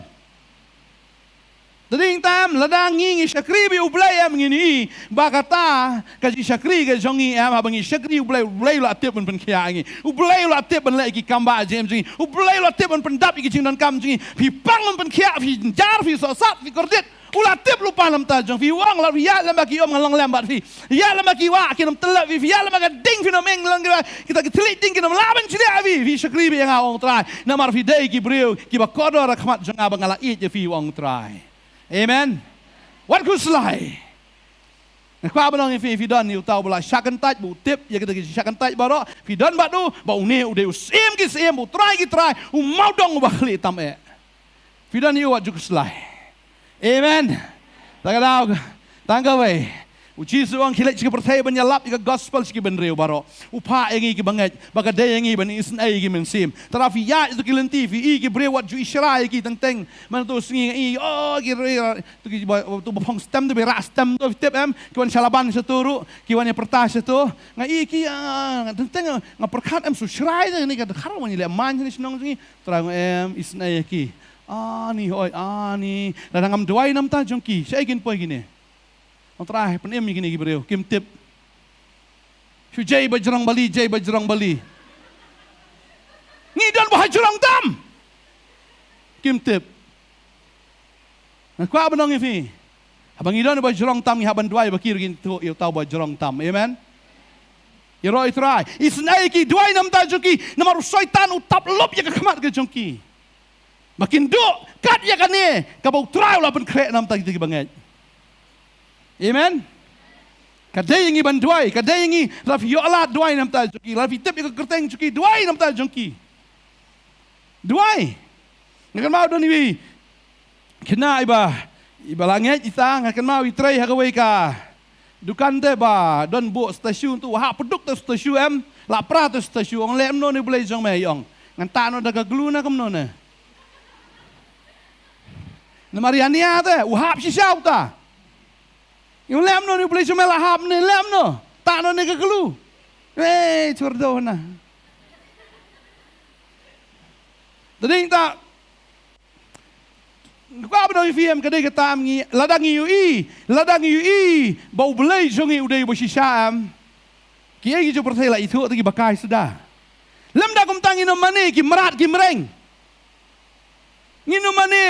Te dei hangta em, lada ngi ngi shakri bad U Blei em, ngin i ba kata ka jingshakri ka jong ngi em, haba ngi shakri U Blei, U Blei u la tip ban pynkhiah ïa ngi. U Blei u la tip ban leh ïa ki kam ba jingim jong ngi. U Blei u la tip ban pyndap ïa ki jingdonkam jong ngi. Phi pang ban pynkhiah, phi jynjar, phi sohsat, phi kordit. U la tip lypa na bynta jong phi, u ong lada phi ïaid lem bad ki um ngan long lem bad phi. Ïaid lem bad ki wah kin ym tyllep phi, phi ïaid lem bad ka ding phin ym ïeng lang ki wah. Kita ki thylliej ding kin ym lah ban shiliah phi, phi shakri bad ïa nga, ong U Trai. Namar phi dei ki briew kiba kordor ha khmat jong nga ba nga la ïeit ïa phi, ong U Trai. Amen. Wat khuslai. Nga kwah ban ong ïa phi, phi don ïa uta uba la shah kyntait, ba u tip ïa kita ki shah kyntait baroh. Phi don bad u, ba une u dei u Syiem ki syiem, u Trai ki trai, u mawdong uba khlieh tam eh. Phi don ïa u, wat ju khuslai. Amen. Tang ka daw, tang kawei. U Jisu u ong khie leit sha ka pyrthei ban ïalap ïa ka gospel sha ki bynriew baroh. U phah ïa ngi kiba ngeit ba ka dei ïa ngi ban isynei ïa ki mynsiem. Te lada phi ïaid ïa tu ki lynti, phi i ki briew, wat ju ishara ïa ki teng teng. Man tu sngi nga i, oh, ki ri, tu ki ba, tu ba phong stem, tu ba rah stem, tu phi tip em, ki wan sha Laban sha tu ruh, ki wan ïa pyrta sha tu. Nga i ki, ah, teng teng nga pyrkhat em, shu shrai te ni ka dkhar wan ïaleh man shane shnong jong ngi. Trai nga em, isynei ïa ki. Ani hoi, ani. Lada ngam duwai na bynta jong ki, shaei kin poi kine? Ong Trai, pynim ïa kine ki briew, kim tip. Shu jai bajrong bali, jai bajrong bali. Ngi don ba ha jrong tam. Kim tip. Nga kwah ban ong ïa phi, haba ngi don bajrong tam, ngi hap ban duwai ba ki ruh kin tuh ïa uta bajrong tam. Amen. Ïaroh ïa Trai. Isynei ïa ki, duwai na bynta jong ki. Namar u Soitan u tap lup ïa ka khmat ka jong ki. Ba kin duh kat ïa kane kaba U Trai u la pynkhreh na bynta kita kiba ngeit. Amen. Ka dei ïa ngi ban duwai, ka dei ïa ngi, lada phi ïoh lad, duwai na bynta jong ki, lada phi tip ïa ka kyrteng jong ki, duwai na bynta jong ki. Duwai. Nga kynmaw don iwei i khynnah iba, iba la ngeit ita, nga kynmaw i trei ha kawei ka, Dukan te ba don buh statue tu, hap pduk te statue em, la pra te statue, ong leh kumno ne Blei jong me, ong. Ngan tah noh da ka glue ne kumno ne. Namar ïa nia te u hap shisha uta. Ïa leh kumno ne Blei jong me, la hap ne leh kumno. Tah noh ne ka glue. Ei, chwar do na. Te dei ta. Ka ba dei phi em, ka dei kata em, ngi, lada ngi ïohi, lada ngi ïohi ba U Blei jong ngi u dei ba shisha em, kiei ki jong pyrthei la ithuh te kiba kai suda. Lymda kumta ngin ym mane ki mrad ki mreng. Ngin ym mane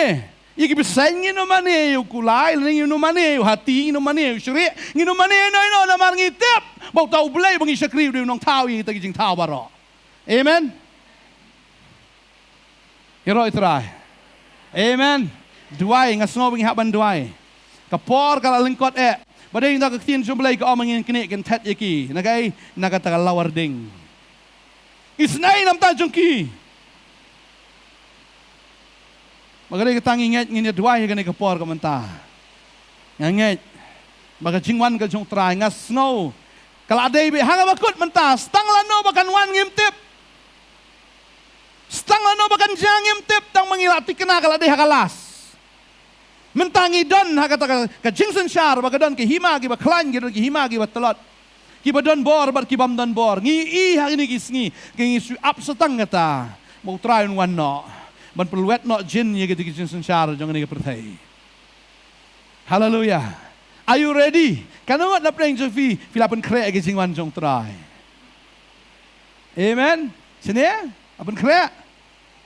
ïa ki bseiñ, ngin ym mane ïa u kulai, lane ngin ym mane ïa u hati, ngin ym mane ïa u shrieh, ngin ym mane ïa no ïa no, namar ngi tip ba uta U Blei ba ngi shakri u dei u nongthaw ïa kita ki jingthaw baroh. Amen. Ïaroh ïa U Trai. Amen. Duwai, nga sngew ba ngi hap ban duwai. Ka por ka la lyngkot eh. Ba dei na ka ktien jong U Blei ka ong ba ngin knieh kynthet ïa ki na kaei, na kata ka lawar ding. Isynei na bynta jong ki. Ba ka dei kata ngi ngeit, ngin ïa duwai ha kane ka por ka mynta. Nga ngeit ba ka jingwan ka jong U Trai, nga sngew ka la dei beit ha kaba kut mynta. Stang lano ba kan wan ngim tip. Stang lano ba kan jia ngim tip, tang ba ngi la thikna ka la dei ha ka last. Mynta ngi don ha kata ka, ka jingsynshar ba ka don ki hima kiba khlaiñ, ki don ki hima kiba tlot, kiba don bor bad kibym don bor. Ngi i ha kine ki sngi, ki ngi shu ap sa tang kata ba U Trai un wan noh ban pynlwet noh jin ïa kita ki jingsynshar jong kane ka pyrthei. Haleluia. Are you ready? Katno ngut na pdeng jong phi, phi la pynkhreh ïa ka jingwan jong U Trai? Amen. Shane, la pynkhreh.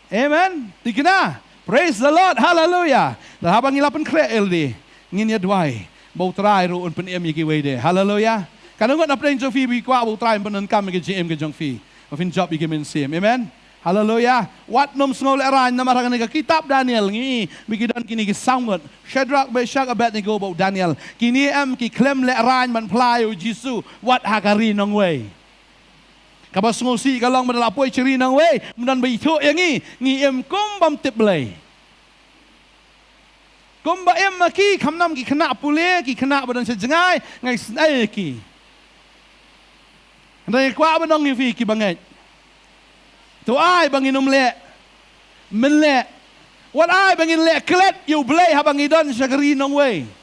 Amen. Thikna. Praise the Lord. Haleluia. Te haba ngi la pynkhreh ïalade, ngin ïa duwai ba U Trai ruh un pynim ïa kiwei de. Haleluia. Katno ngut na pdeng jong phi ba phi kwah ba U Trai un pyndonkam ïa ka jingim ka jong phi, ba phin jop ïa ki mynsiem? Amen. Haleluia. Wat nym sngew lehraiñ, namar ha kane ka kitab Daniel ngi i ba ki don kine ki saw ngut, Shadrach, Meshach, Abednego bad u Daniel. Kine em ki khlem lehraiñ ban phla ïa U Jisu wat ha ka ri nongwei. Kaba sngewsih ka long ba da la poi sha ri nongwei, ym don ba ithuh ïa ngi, ngi im kum bym tip Blei. Kumba im ma ki, kham nam ki khynnah pule, ki khynnah ba don sha jngai, nga isynei ïa ki. Hynrei nga kwah ban ong ïa phi kiba ngeit, to ai ba ngin ym leh mynleh. Wat ai ba ngin leh klet ïa U Blei haba ngi don sha ka ri nongwei.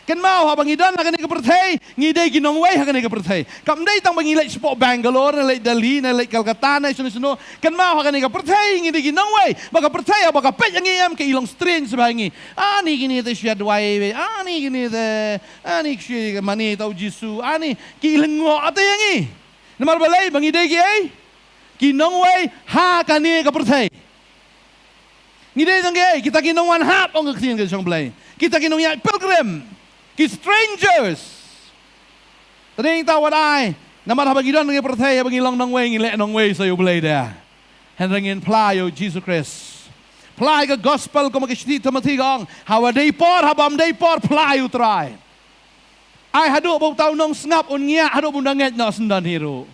Kynmaw, haba ngi don ha kane ka pyrthei, ngi dei ki nongwei ha kane ka pyrthei. Kam dei tang ba ngi leit shapoh Bangalore, ne leit Delhi, ne leit Calcutta, ne shano shano. Kynmaw, ha kane ka pyrthei ngi dei ki nongwei. Ba ka pyrthei haba ka peit ïa ngi em, ka i long strange bha ïa ngi. Ani kine te shu ïa duwai, ani kine te, ani ki shu mane ïa uta U Jisu, ani ki lyngngoh ïa ngi. Namar balei? Ba ngi dei kiei? Ki nongwei ha kane ka pyrthei. Ngi dei tang kiei? Kita ki nongwan hap, ong ka ktien ka jong U Blei. Kita ki nongïaid pilgrim, ki strangers. Te dei tang wat ai, namar haba ngi don ha kane ka pyrthei, haba ngi long nongwei, ngi leh nongwei sa ïa U Blei de. Hynrei ngin phla ïa U Jisu Khrist. Phla ïa ka gospel, kumba ka shithi Timothi ka ong, haba dei por, haba ym dei por, phla ïa U Trai. Ai haduh ba uta u nongsngap un ngiah, haduh ba un da ngeit noh syndon hi ruh.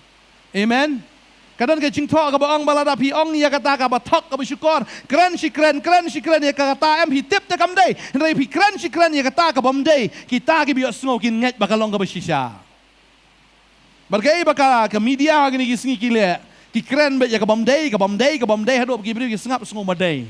Amen. Ka don ka jingthoh kaba ong ba lada phi ong ïa kata kaba thok kaba shukor, kren shi kren, kren shi kren ïa kata, em, phi tip te kam dei. Hynrei phi kren shi kren ïa kata kabym dei, kita kiba ïohsngew kin ngeit ba ka long kaba shisha. Bad kaei ba ka, ka media ha kine ki sngi ki leh, ki kren beit ïa kabym dei, kabym dei, kabym dei, haduh ba ki briew ki sngap sngew ba dei.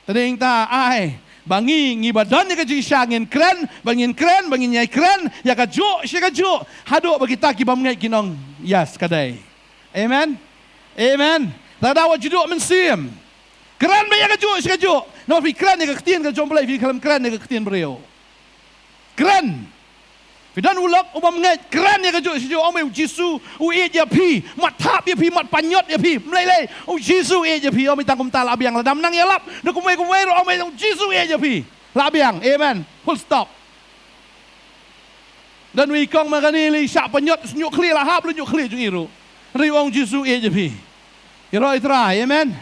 Te dei tang ai ba ngi, ngi ba don ïa ka jingshisha ngin kren, ba ngin kren, ba ngin ïai kren ïa kajuh shi kajuh, haduh ba kita kibym ngeit kin ong, yes, ka dei. Amen. Amen. Lada wat ju duh mynsiem, kren beit ïa kajuh shi kajuh. Namar phi kren ïa ka ktien ka jong U Blei, phi khlem kren ïa ka ktien briew. Kren. Phi don u lok u bym ngeit, kren ïa kajuh shi kajuh, ong beit U Jisu u ïeit ïa phi, mat thap ïa phi, mat pynïot ïa phi. Ym lei lei, U Jisu u ïeit ïa phi, ym tang kumta, la biang. Lada ym nang ïalap da kumwei kumwei ruh, ong beit U Jisu u ïeit ïa phi. La biang. Amen. Full stop. Don uwei u kong ma kane, lei shah pynïot, shñiuh khlieh, la hap la ñiuh khlieh jong i ruh. Hynrei u ong U Jisu u ïeit ïa phi. Ïaroh ïa U Trai, amen.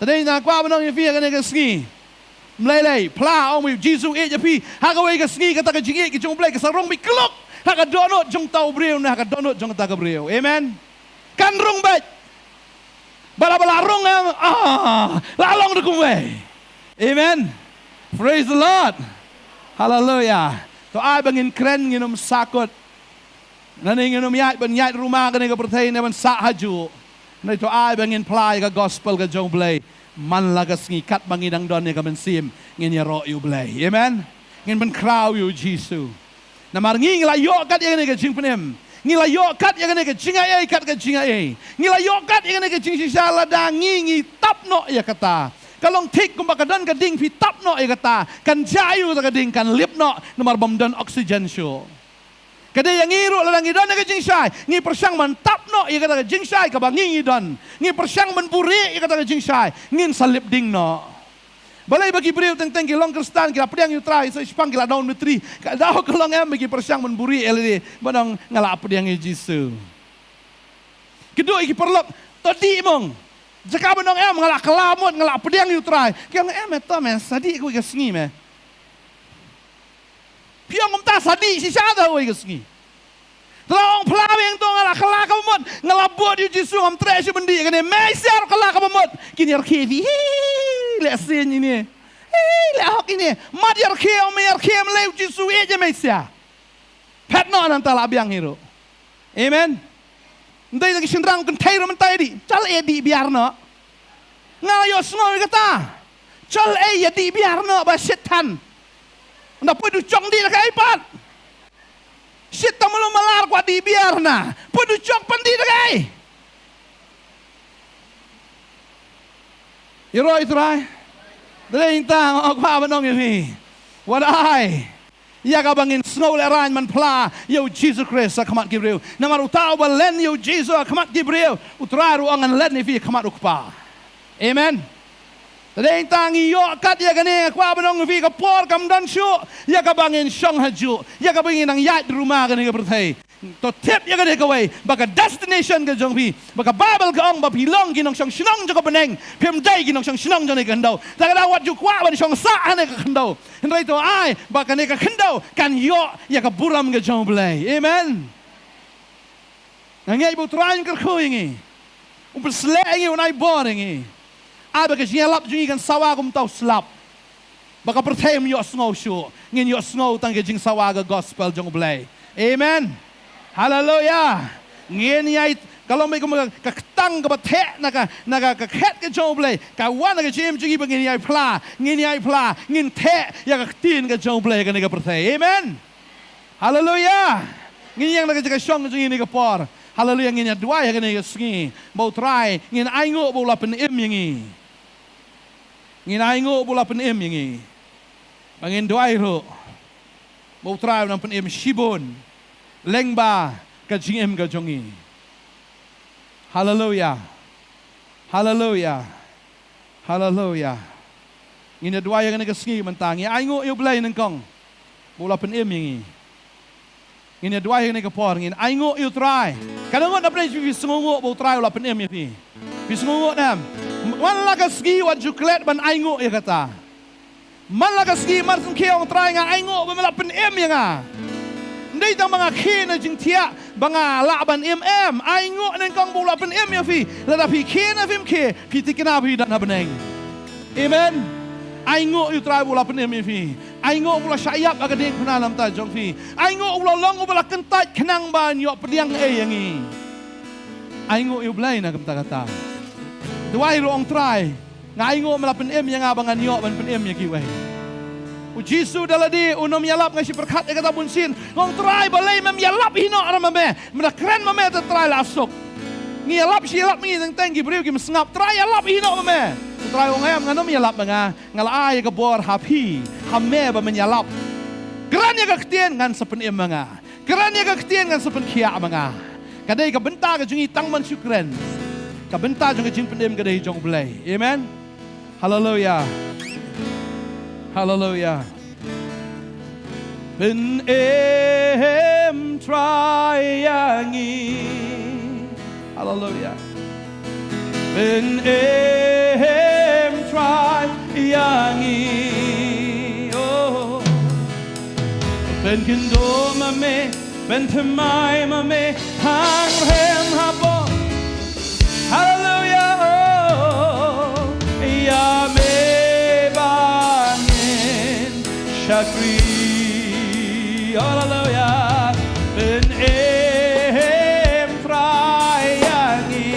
Te dei nga kwah ban ong ïa phi ha kane ka sngi. Ym lei lei, phla, ong beit U Jisu u ïeit ïa phi. Ha kawei ka sngi kata ka jingïeit ka jong U Blei ka sa rung beit kluk ha ka dohnud jong uta u briew ne ha ka dohnud jong kata ka briew. Amen. Kan rung beit. Ba la, ba la rung em, ah, la long da kumwei. Amen. Praise the Lord. Hallelujah. To ai ba ngin kren, ngin ym sakut. Nane ngin ym ïaid ban ïaid ruma kane ka pyrthei ne ban sah hajuh. Nane to ai ba ngin phla ïa ka gospel ka jong U Blei. Man la ka sngi katba ngi dang don ïa ka mynsiem, ngin ïaroh ïa U Blei. Amen. Ngin pynkhraw ïa U Jisu. Namar ngi ngi la ïoh kat ïa kane ka jingpynim. Ngi la ïoh kat ïa kane ka jingai kat ka jingai. Ngi la ïoh kat ïa kane ka jingshisha lada ngi ngi tap noh ïa kata. Ka long thik kumba ka don ka ding phi tap noh ïa kata. Kan jia ïa uta ka ding kan lip noh namar bym don oxygen shuh. Ka dei ïa ngi ruh lada ngi don ïa ka jingshai. Ngi pyrshang ban tap noh ïa kata ka jingshai kaba ngi ngi don. Ngi pyrshang ban buhrieh ïa kata ka jingshai. Ngin sa lip ding noh. Balei ba ki briew teng teng ki long Khristan ki la pdiang ïa U Trai, sa shipang ki la dormitory. Ka daw ka long em ba ki pyrshang ban buhrieh ïa lade. Ba dang nga la pdiang ïa U Jisu. Ki duh ïa ki paralok, to dih mong. Jaka ba dang em nga la kylla mut nga la pdiang ïa U Trai. Ki ong em, eh, to me, sa dih kawei ka sngi me. Phi ong kumta, sa dih shisha da kawei ka sngi. Te la ong phla biang to nga la kylla kaba mut, nga la bud ïa U Jisu, ngam treh shuh ban dih kane, me shisha ruh kylla kaba mut. Kin ïarkhie phi, hii, leh sien ine. Hii, leh hok ine. Mat ïarkhie, ym ïarkhie, ym lei, U Jisu ïeit ïa me shisha. Phet noh nangta la biang hi ruh. Amen. Ym dei da ki shynrang kynthei ruh mynta ïa dih. Chal ei dih biar noh. Nga ïohsngew ïa kata. Chal ei ïa dih biar noh ba shit than. Ynda poi du chok dih da kaei pat. Shit tang malu malar kwah dih biar na. Poi du chok pan dih da kaei. Ïaroh ïa U Trai. Dei tang, oh, kwah ban ong ïa phi. Wat ai ïa kaba ngin sngew lehraiñ ban phla ïa U Jisu Khrist ha khmat ki briew. Namar uta uba len ïa U Jisu ha khmat ki briew, U Trai ruh u ong ngan len ïa phi ha khmat U Kpa. Amen. Te dei tang ngi ïoh kat ïa kane, kwah ban ong ïa phi, ka por kam don shuh ïa kaba ngin shong hajuh, ïa kaba ngin nang ïaid ruma kane ka pyrthei. To tip ïa kane kawei, ba ka destination ka jong phi, ba ka Baibl ka ong ba phi long ki nongshong shnong jong ka bneng, phim dei ki nongshong shnong jong kane ka khyndew. Te ka daw wat ju kwah ban shong sah ha kane ka khyndew. Hynrei to ai ba kane ka khyndew kan ïoh ïa ka burom ka jong U Blei. Amen. Nga ngeit ba U Trai un kyrkhu ïa ngi, un pynsleh ïa ngi, un ai bor ïa ngi. Ai ba ka jingïalap jong ngi kan sawa kumta u slap. Ba ka pyrthei ym ïohsngew shuh, ngin ïohsngew tang ka jingsawa ka gospel jong U Blei. Amen. Haleluya. Ngin ïai, ka long beit kum ka, ka ktang kaba theh na ka, na ka, ka khet ka jong U Blei. Ka wan na ka jingim jong ngi ba ngin ïai phla, ngin ïai phla, ngin theh ïa ka ktien ka jong U Blei ha kane ka pyrthei. Amen. Haleluya. Ngin ïeng na ka jaka shong jong ngi ha kane ka por. Haleluya, ngin ïa duwai ha kane ka sngi ba U Trai, ngin ainguh ba u la pynim ïa ngi. Ngin ainguh ba u la pynim ïa ngi. Ba ngin duwai ruh ba U Trai un nang pynim shibun lyngba ka jingim ka jong ngi. Haleluya. Haleluya. Haleluya. Ngin ïa duwai ha kane ka sngi mynta, ngin ainguh ïa U Blei nyngkong ba u la pynim ïa ngi. Ngin ïa duwai ha kane ka por, ngin ainguh ïa U Trai. Katno ngut na pdeng jong phi sngewnguh ba U Trai u la pynim ïa phi? Phi sngewnguh ne em? Man la ka sngi wat ju klet ban ainguh ïa kata. Man la ka sngi, man sngewkhia, ong Trai, nga ainguh ba me la pynim ïa nga. Ym dei tang ba nga khie na jingthiah ba nga lah ban im, em. Ainguh nyngkong ba u la pynim ïa phi. Lada phi khie ne phim khie, phi thikna ba phi don ha bneng. Amen. Ainguh ïa U Trai ba u la pynim ïa phi. Ainguh ba u la shah ïap ha ka diengphna na ka bynta jong phi. Ainguh ba u la long uba la kyntait khnang ban ïoh pdiang ei ïa ngi. Ainguh ïa U Blei na ka bynta kata. Duwai ruh, ong Trai, nga ainguh me la pynim ïa nga ba ngan ïoh ban pynim ïa kiwei. U Jisu da lade un ym ïalap, nga shu pyrkhat ïa kata bun sien. Nga ong Trai, balei mem ïalap hi noh ma me? Me da kren ma me te Trai, la suk. Ngi ïalap shi ïalap ngi teng teng, ki briew kim sngap. Trai, ïalap hi noh ma me. U Trai u ong em, ngan ym ïalap ma nga. Nga la ai ïa ka bor ha phi, ha me ba men ïalap. Kren ïa ka ktien, ngan sa pynim ma nga. Kren ïa ka ktien, ngan sa pynkhiah ma nga. Ka dei ka bynta ka jong ngi tang ban shu kren. Ka bynta jong ka jingpynim ka dei jong U Blei. Amen. Haleluya. Haleluya. Pynim Trai ïa ngi. Haleluya. Pynim Trai ïa ngi. Oh. Pynkynduh ma me, pynthymmai ma me, hangrhem ha bor. Haleluya, oh, ïa me ba ngin shakri. Haleluya. Pynim Trai ïa ngi.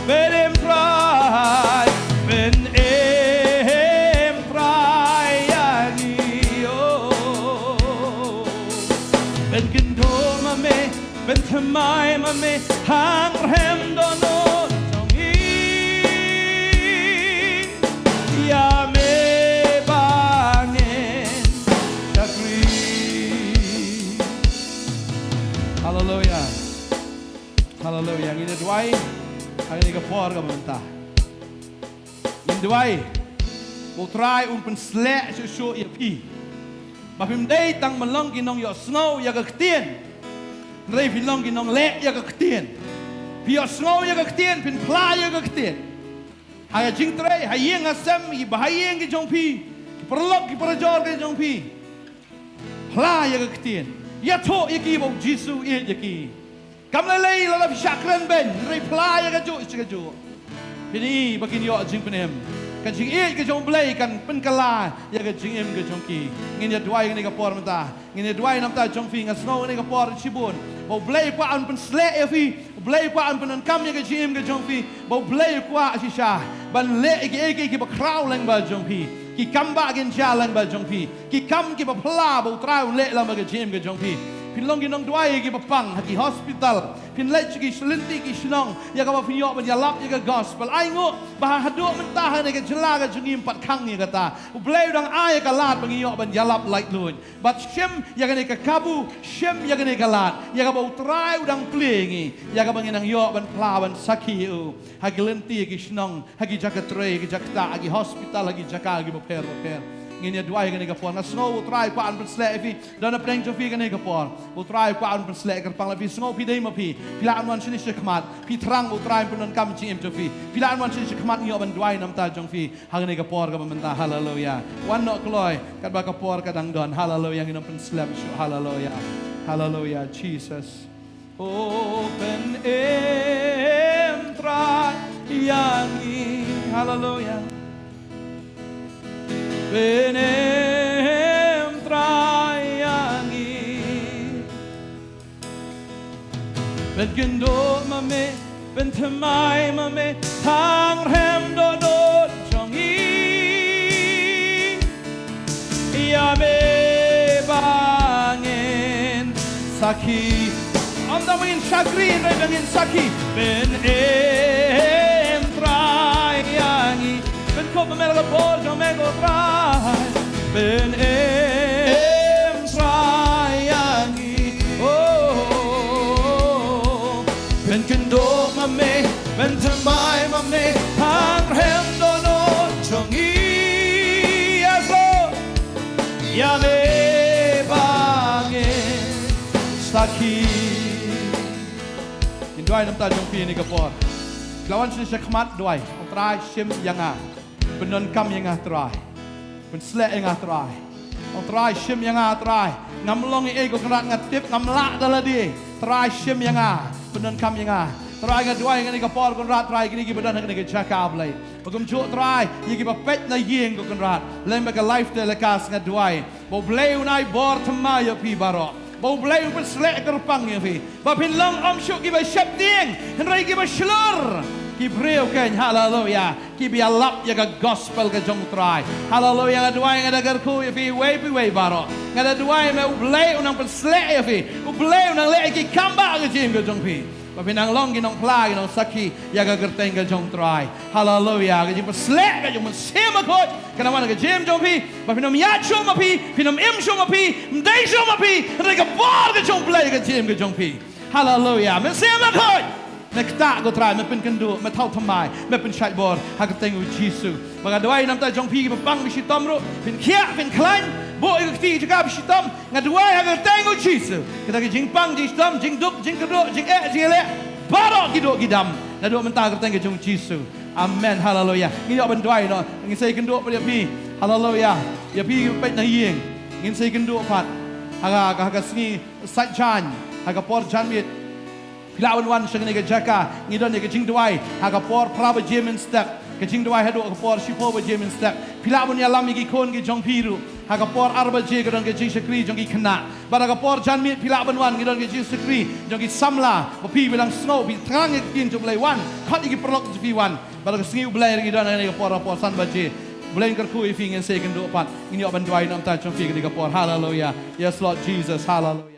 Pynim Trai. Pynim Trai ïa ngi. Oh. Pynkynduh ma me. Pynthymmai ma me. Hangbriew dohnud jong ngi. Ïa me ba ngin shakri. Haleluya. Haleluya. Ngin ïa duwai ha kane ka por kaba mynta. Ngin duwai ba U Trai un pynsleh shuh shuh ïa phi. Ba phim dei tang ban long ki nongïohsngew ïa ka ktien, hynrei phin long ki nongleh ïa ka ktien. Phi ïohsngew ïa ka ktien, phin phla ïa ka ktien. Ha ka jingtrei, ha ïing ha sem, ki bahaïing ki jong phi, ki paralok ki parajor ki jong phi, phla ïa ka ktien. Ïathuh ïa ki ba U Jisu u ïeit ïa ki. Kam lei lei lada phi shah kren beiñ, hynrei phla ïa kajuh sha kajuh. Phin i ba kin ïoh jingpynim. Ka jingïeit ka jong U Blei kan pynkylla ïa ka jingim ka jong ki. Ngin ïa duwai kane ka por mynta. Ngin ïa duwai namar jong phi, nga sngew kane ka por shibun ba U Blei u kwah un pynsleh ïa phi. U Blei u kwah un pyndonkam ïa ka jingim ka jong phi. Ba U Blei u kwah shisha ban leh ïa kiei kiei kiba khraw lyngba jong phi. Ki kam ba kin jia lyngba jong phi. Ki kam kiba phylla ba U Trai un leh lyngba ka jingim ka jong phi. Phin long ki nongduwai kiba pang ha ki hospital. Phin leit sha ki lynti ki shnong ïa kaba phin ïoh ban ïalap ïa ka gospel. Ai nguh ba haduh mynta ha kane ka jylla ka jong ngi ym pat khang ïa kata. U Blei u dang ai ïa ka lad ba ngi ïoh ban ïalap laitluid. Bad shim ïa kane ka kabu, shim ïa kane ka lad ïa kaba U Trai u dang plie ïa ngi, ïa kaba ngin nang ïoh ban phla ban sakhi ïa u ha ki lynti ki shnong, ha ki jaka trei, ha ki jaka ktah, ha ki hospital, ha ki jaka kiba pher ba pher. Ngin ïa duwai kane ka por. Nga sngew U Trai u kwah un pynsleh ïa phi. Don hapdeng jong phi kane ka por. U Trai u kwah un pynsleh kyrpang la phi, sngew phi dei ma phi. Phi lah ban wan shane shakhmat. Phi thrang U Trai un pyndonkam jingim jong phi. Phi lah ban wan shane shakhmat, ngi ïoh ban duwai namar jong phi ha kane ka por kaba mynta. Haleluya. Wan noh kloi katba ka por ka dang don. Haleluya. Ngin ym pynslem shuh. Haleluya. Haleluya, Jesus. O Pynim Trai ïa ngi. Haleluya. Pynim Trai ïa ngi. Pynkynduh ma me, pynthymmai ma me, hangbriew dohnud jong ngi. Ïa me ba ngin sakhi. Ym tang ba ngin shakri, hynrei ba ngin sakhi. Pynim Trai ïa ngi. Pynkup ma me la ka bor jong me ko Trai. Pynim Trai ïa ngi. Oh, pynkynduh ma me, pynthymmai ma me, hangbriew dohnud jong ngi. Yes, Lord. Ïa me ba ngin sakhi. Ngin duwai namar jong phi ha kane ka por. Phi la wan shane shakhmat, duwai. O Trai, shim ïa nga. Pyndonkam ïa nga Trai. Pynsleh ïa nga Trai. O Trai, shim ïa nga Trai. Ngam long ei ei ko Kynrad, nga tip ngam lah da lade. Trai, shim ïa nga. Pyndonkam ïa nga. Trai, nga duwai ha kane ka por Kynrad, Trai, kine kiba don ha kane ka jaka Blei. Ba kumjuh Trai, ïa kiba peit na ïing ko Kynrad. Lyngba ka live telecast nga duwai ba U Blei un ai bor thymmai ïa phi baroh. Ba U Blei un pynsleh kyrpang ïa phi. Ba phin long ym shuh kiba sheptieng, hynrei kiba shlur. Ki briew keiñ, haleluya, kiba ïalap ïa ka gospel ka jong U Trai. Haleluya, nga duwai, nga da kyrkhu ïa phi iwei pa iwei baroh. Nga da duwai ba U Blei un nang pynsleh ïa phi. U Blei un nang leh ïa ki kam ba ha ka jingim ka jong phi. Ba phin nang long ki nongphla, ki nongsakhi ïa ka kyrteng ka jong U Trai. Haleluya. Ka jingpynsleh ka jong U Mynsiem Bakhuid kan nang wan ha ka jingim jong phi. Ba phin ym ïaid shuh ma phi, phin ym im shuh ma phi, ym dei shuh ma phi. Hynrei ka bor ka jong U Blei ha ka jingim ka jong phi. Haleluya. Mynsiem Bakhuid, me ktah ko Trai, me pynkynduh, me thaw thymmai, me pynshait bor ha ka kyrteng U Jisu. Ba nga duwai namar jong phi kiba pang ba shitom ruh, phin khiah, phin khlaiñ, buh ïa ka kti jaka ba shitom. Nga duwai ha ka kyrteng U Jisu. Kata ka jingpang, jingshitom, jingduk, jingkyrduh, jingeh, jingïaleh, baroh ki duh ki dam. Naduh mynta ha ka kyrteng ka jong U Jisu. Amen. Haleluya. Ngin ïoh ban duwai noh. Ngin sa ïakynduh pat ïa phi. Haleluya. Ïa phi kiba peit na ïing, ngin sa ïakynduh pat ha ka, ha ka sngi Saitjaiñ, ha ka por janmiet. Phi lah ban wan sha kane ka jaka, ngi don ïa ka jingduwai ha ka por phra baje mynstep. Ka jingduwai haduh ka por shiphew baje mynstep. Phi lah ban ïalam ïa ki khun ki jong phi ruh. Ha ka por ar baje ka don ka jingshakri jong ki khynnah. Bad ha ka por janmiet phi lah ban wan, ngi don ka jingshakri jong ki samla. Ba phi bilang sngew, phi thngan ïa ki ktien jong U Blei, wan. Khot ïa ki paralok jong phi, wan. Bad ha ka sngi U Blei ngi don ha kane ka por, ha por san baje. U Blei un kyrkhu ïa phi, ngin sa ïakynduh pat. Ngin ïoh ban duwai na ka bynta jong phi ha kane ka por. Haleluya. Yes, Lord Jesus. Haleluya.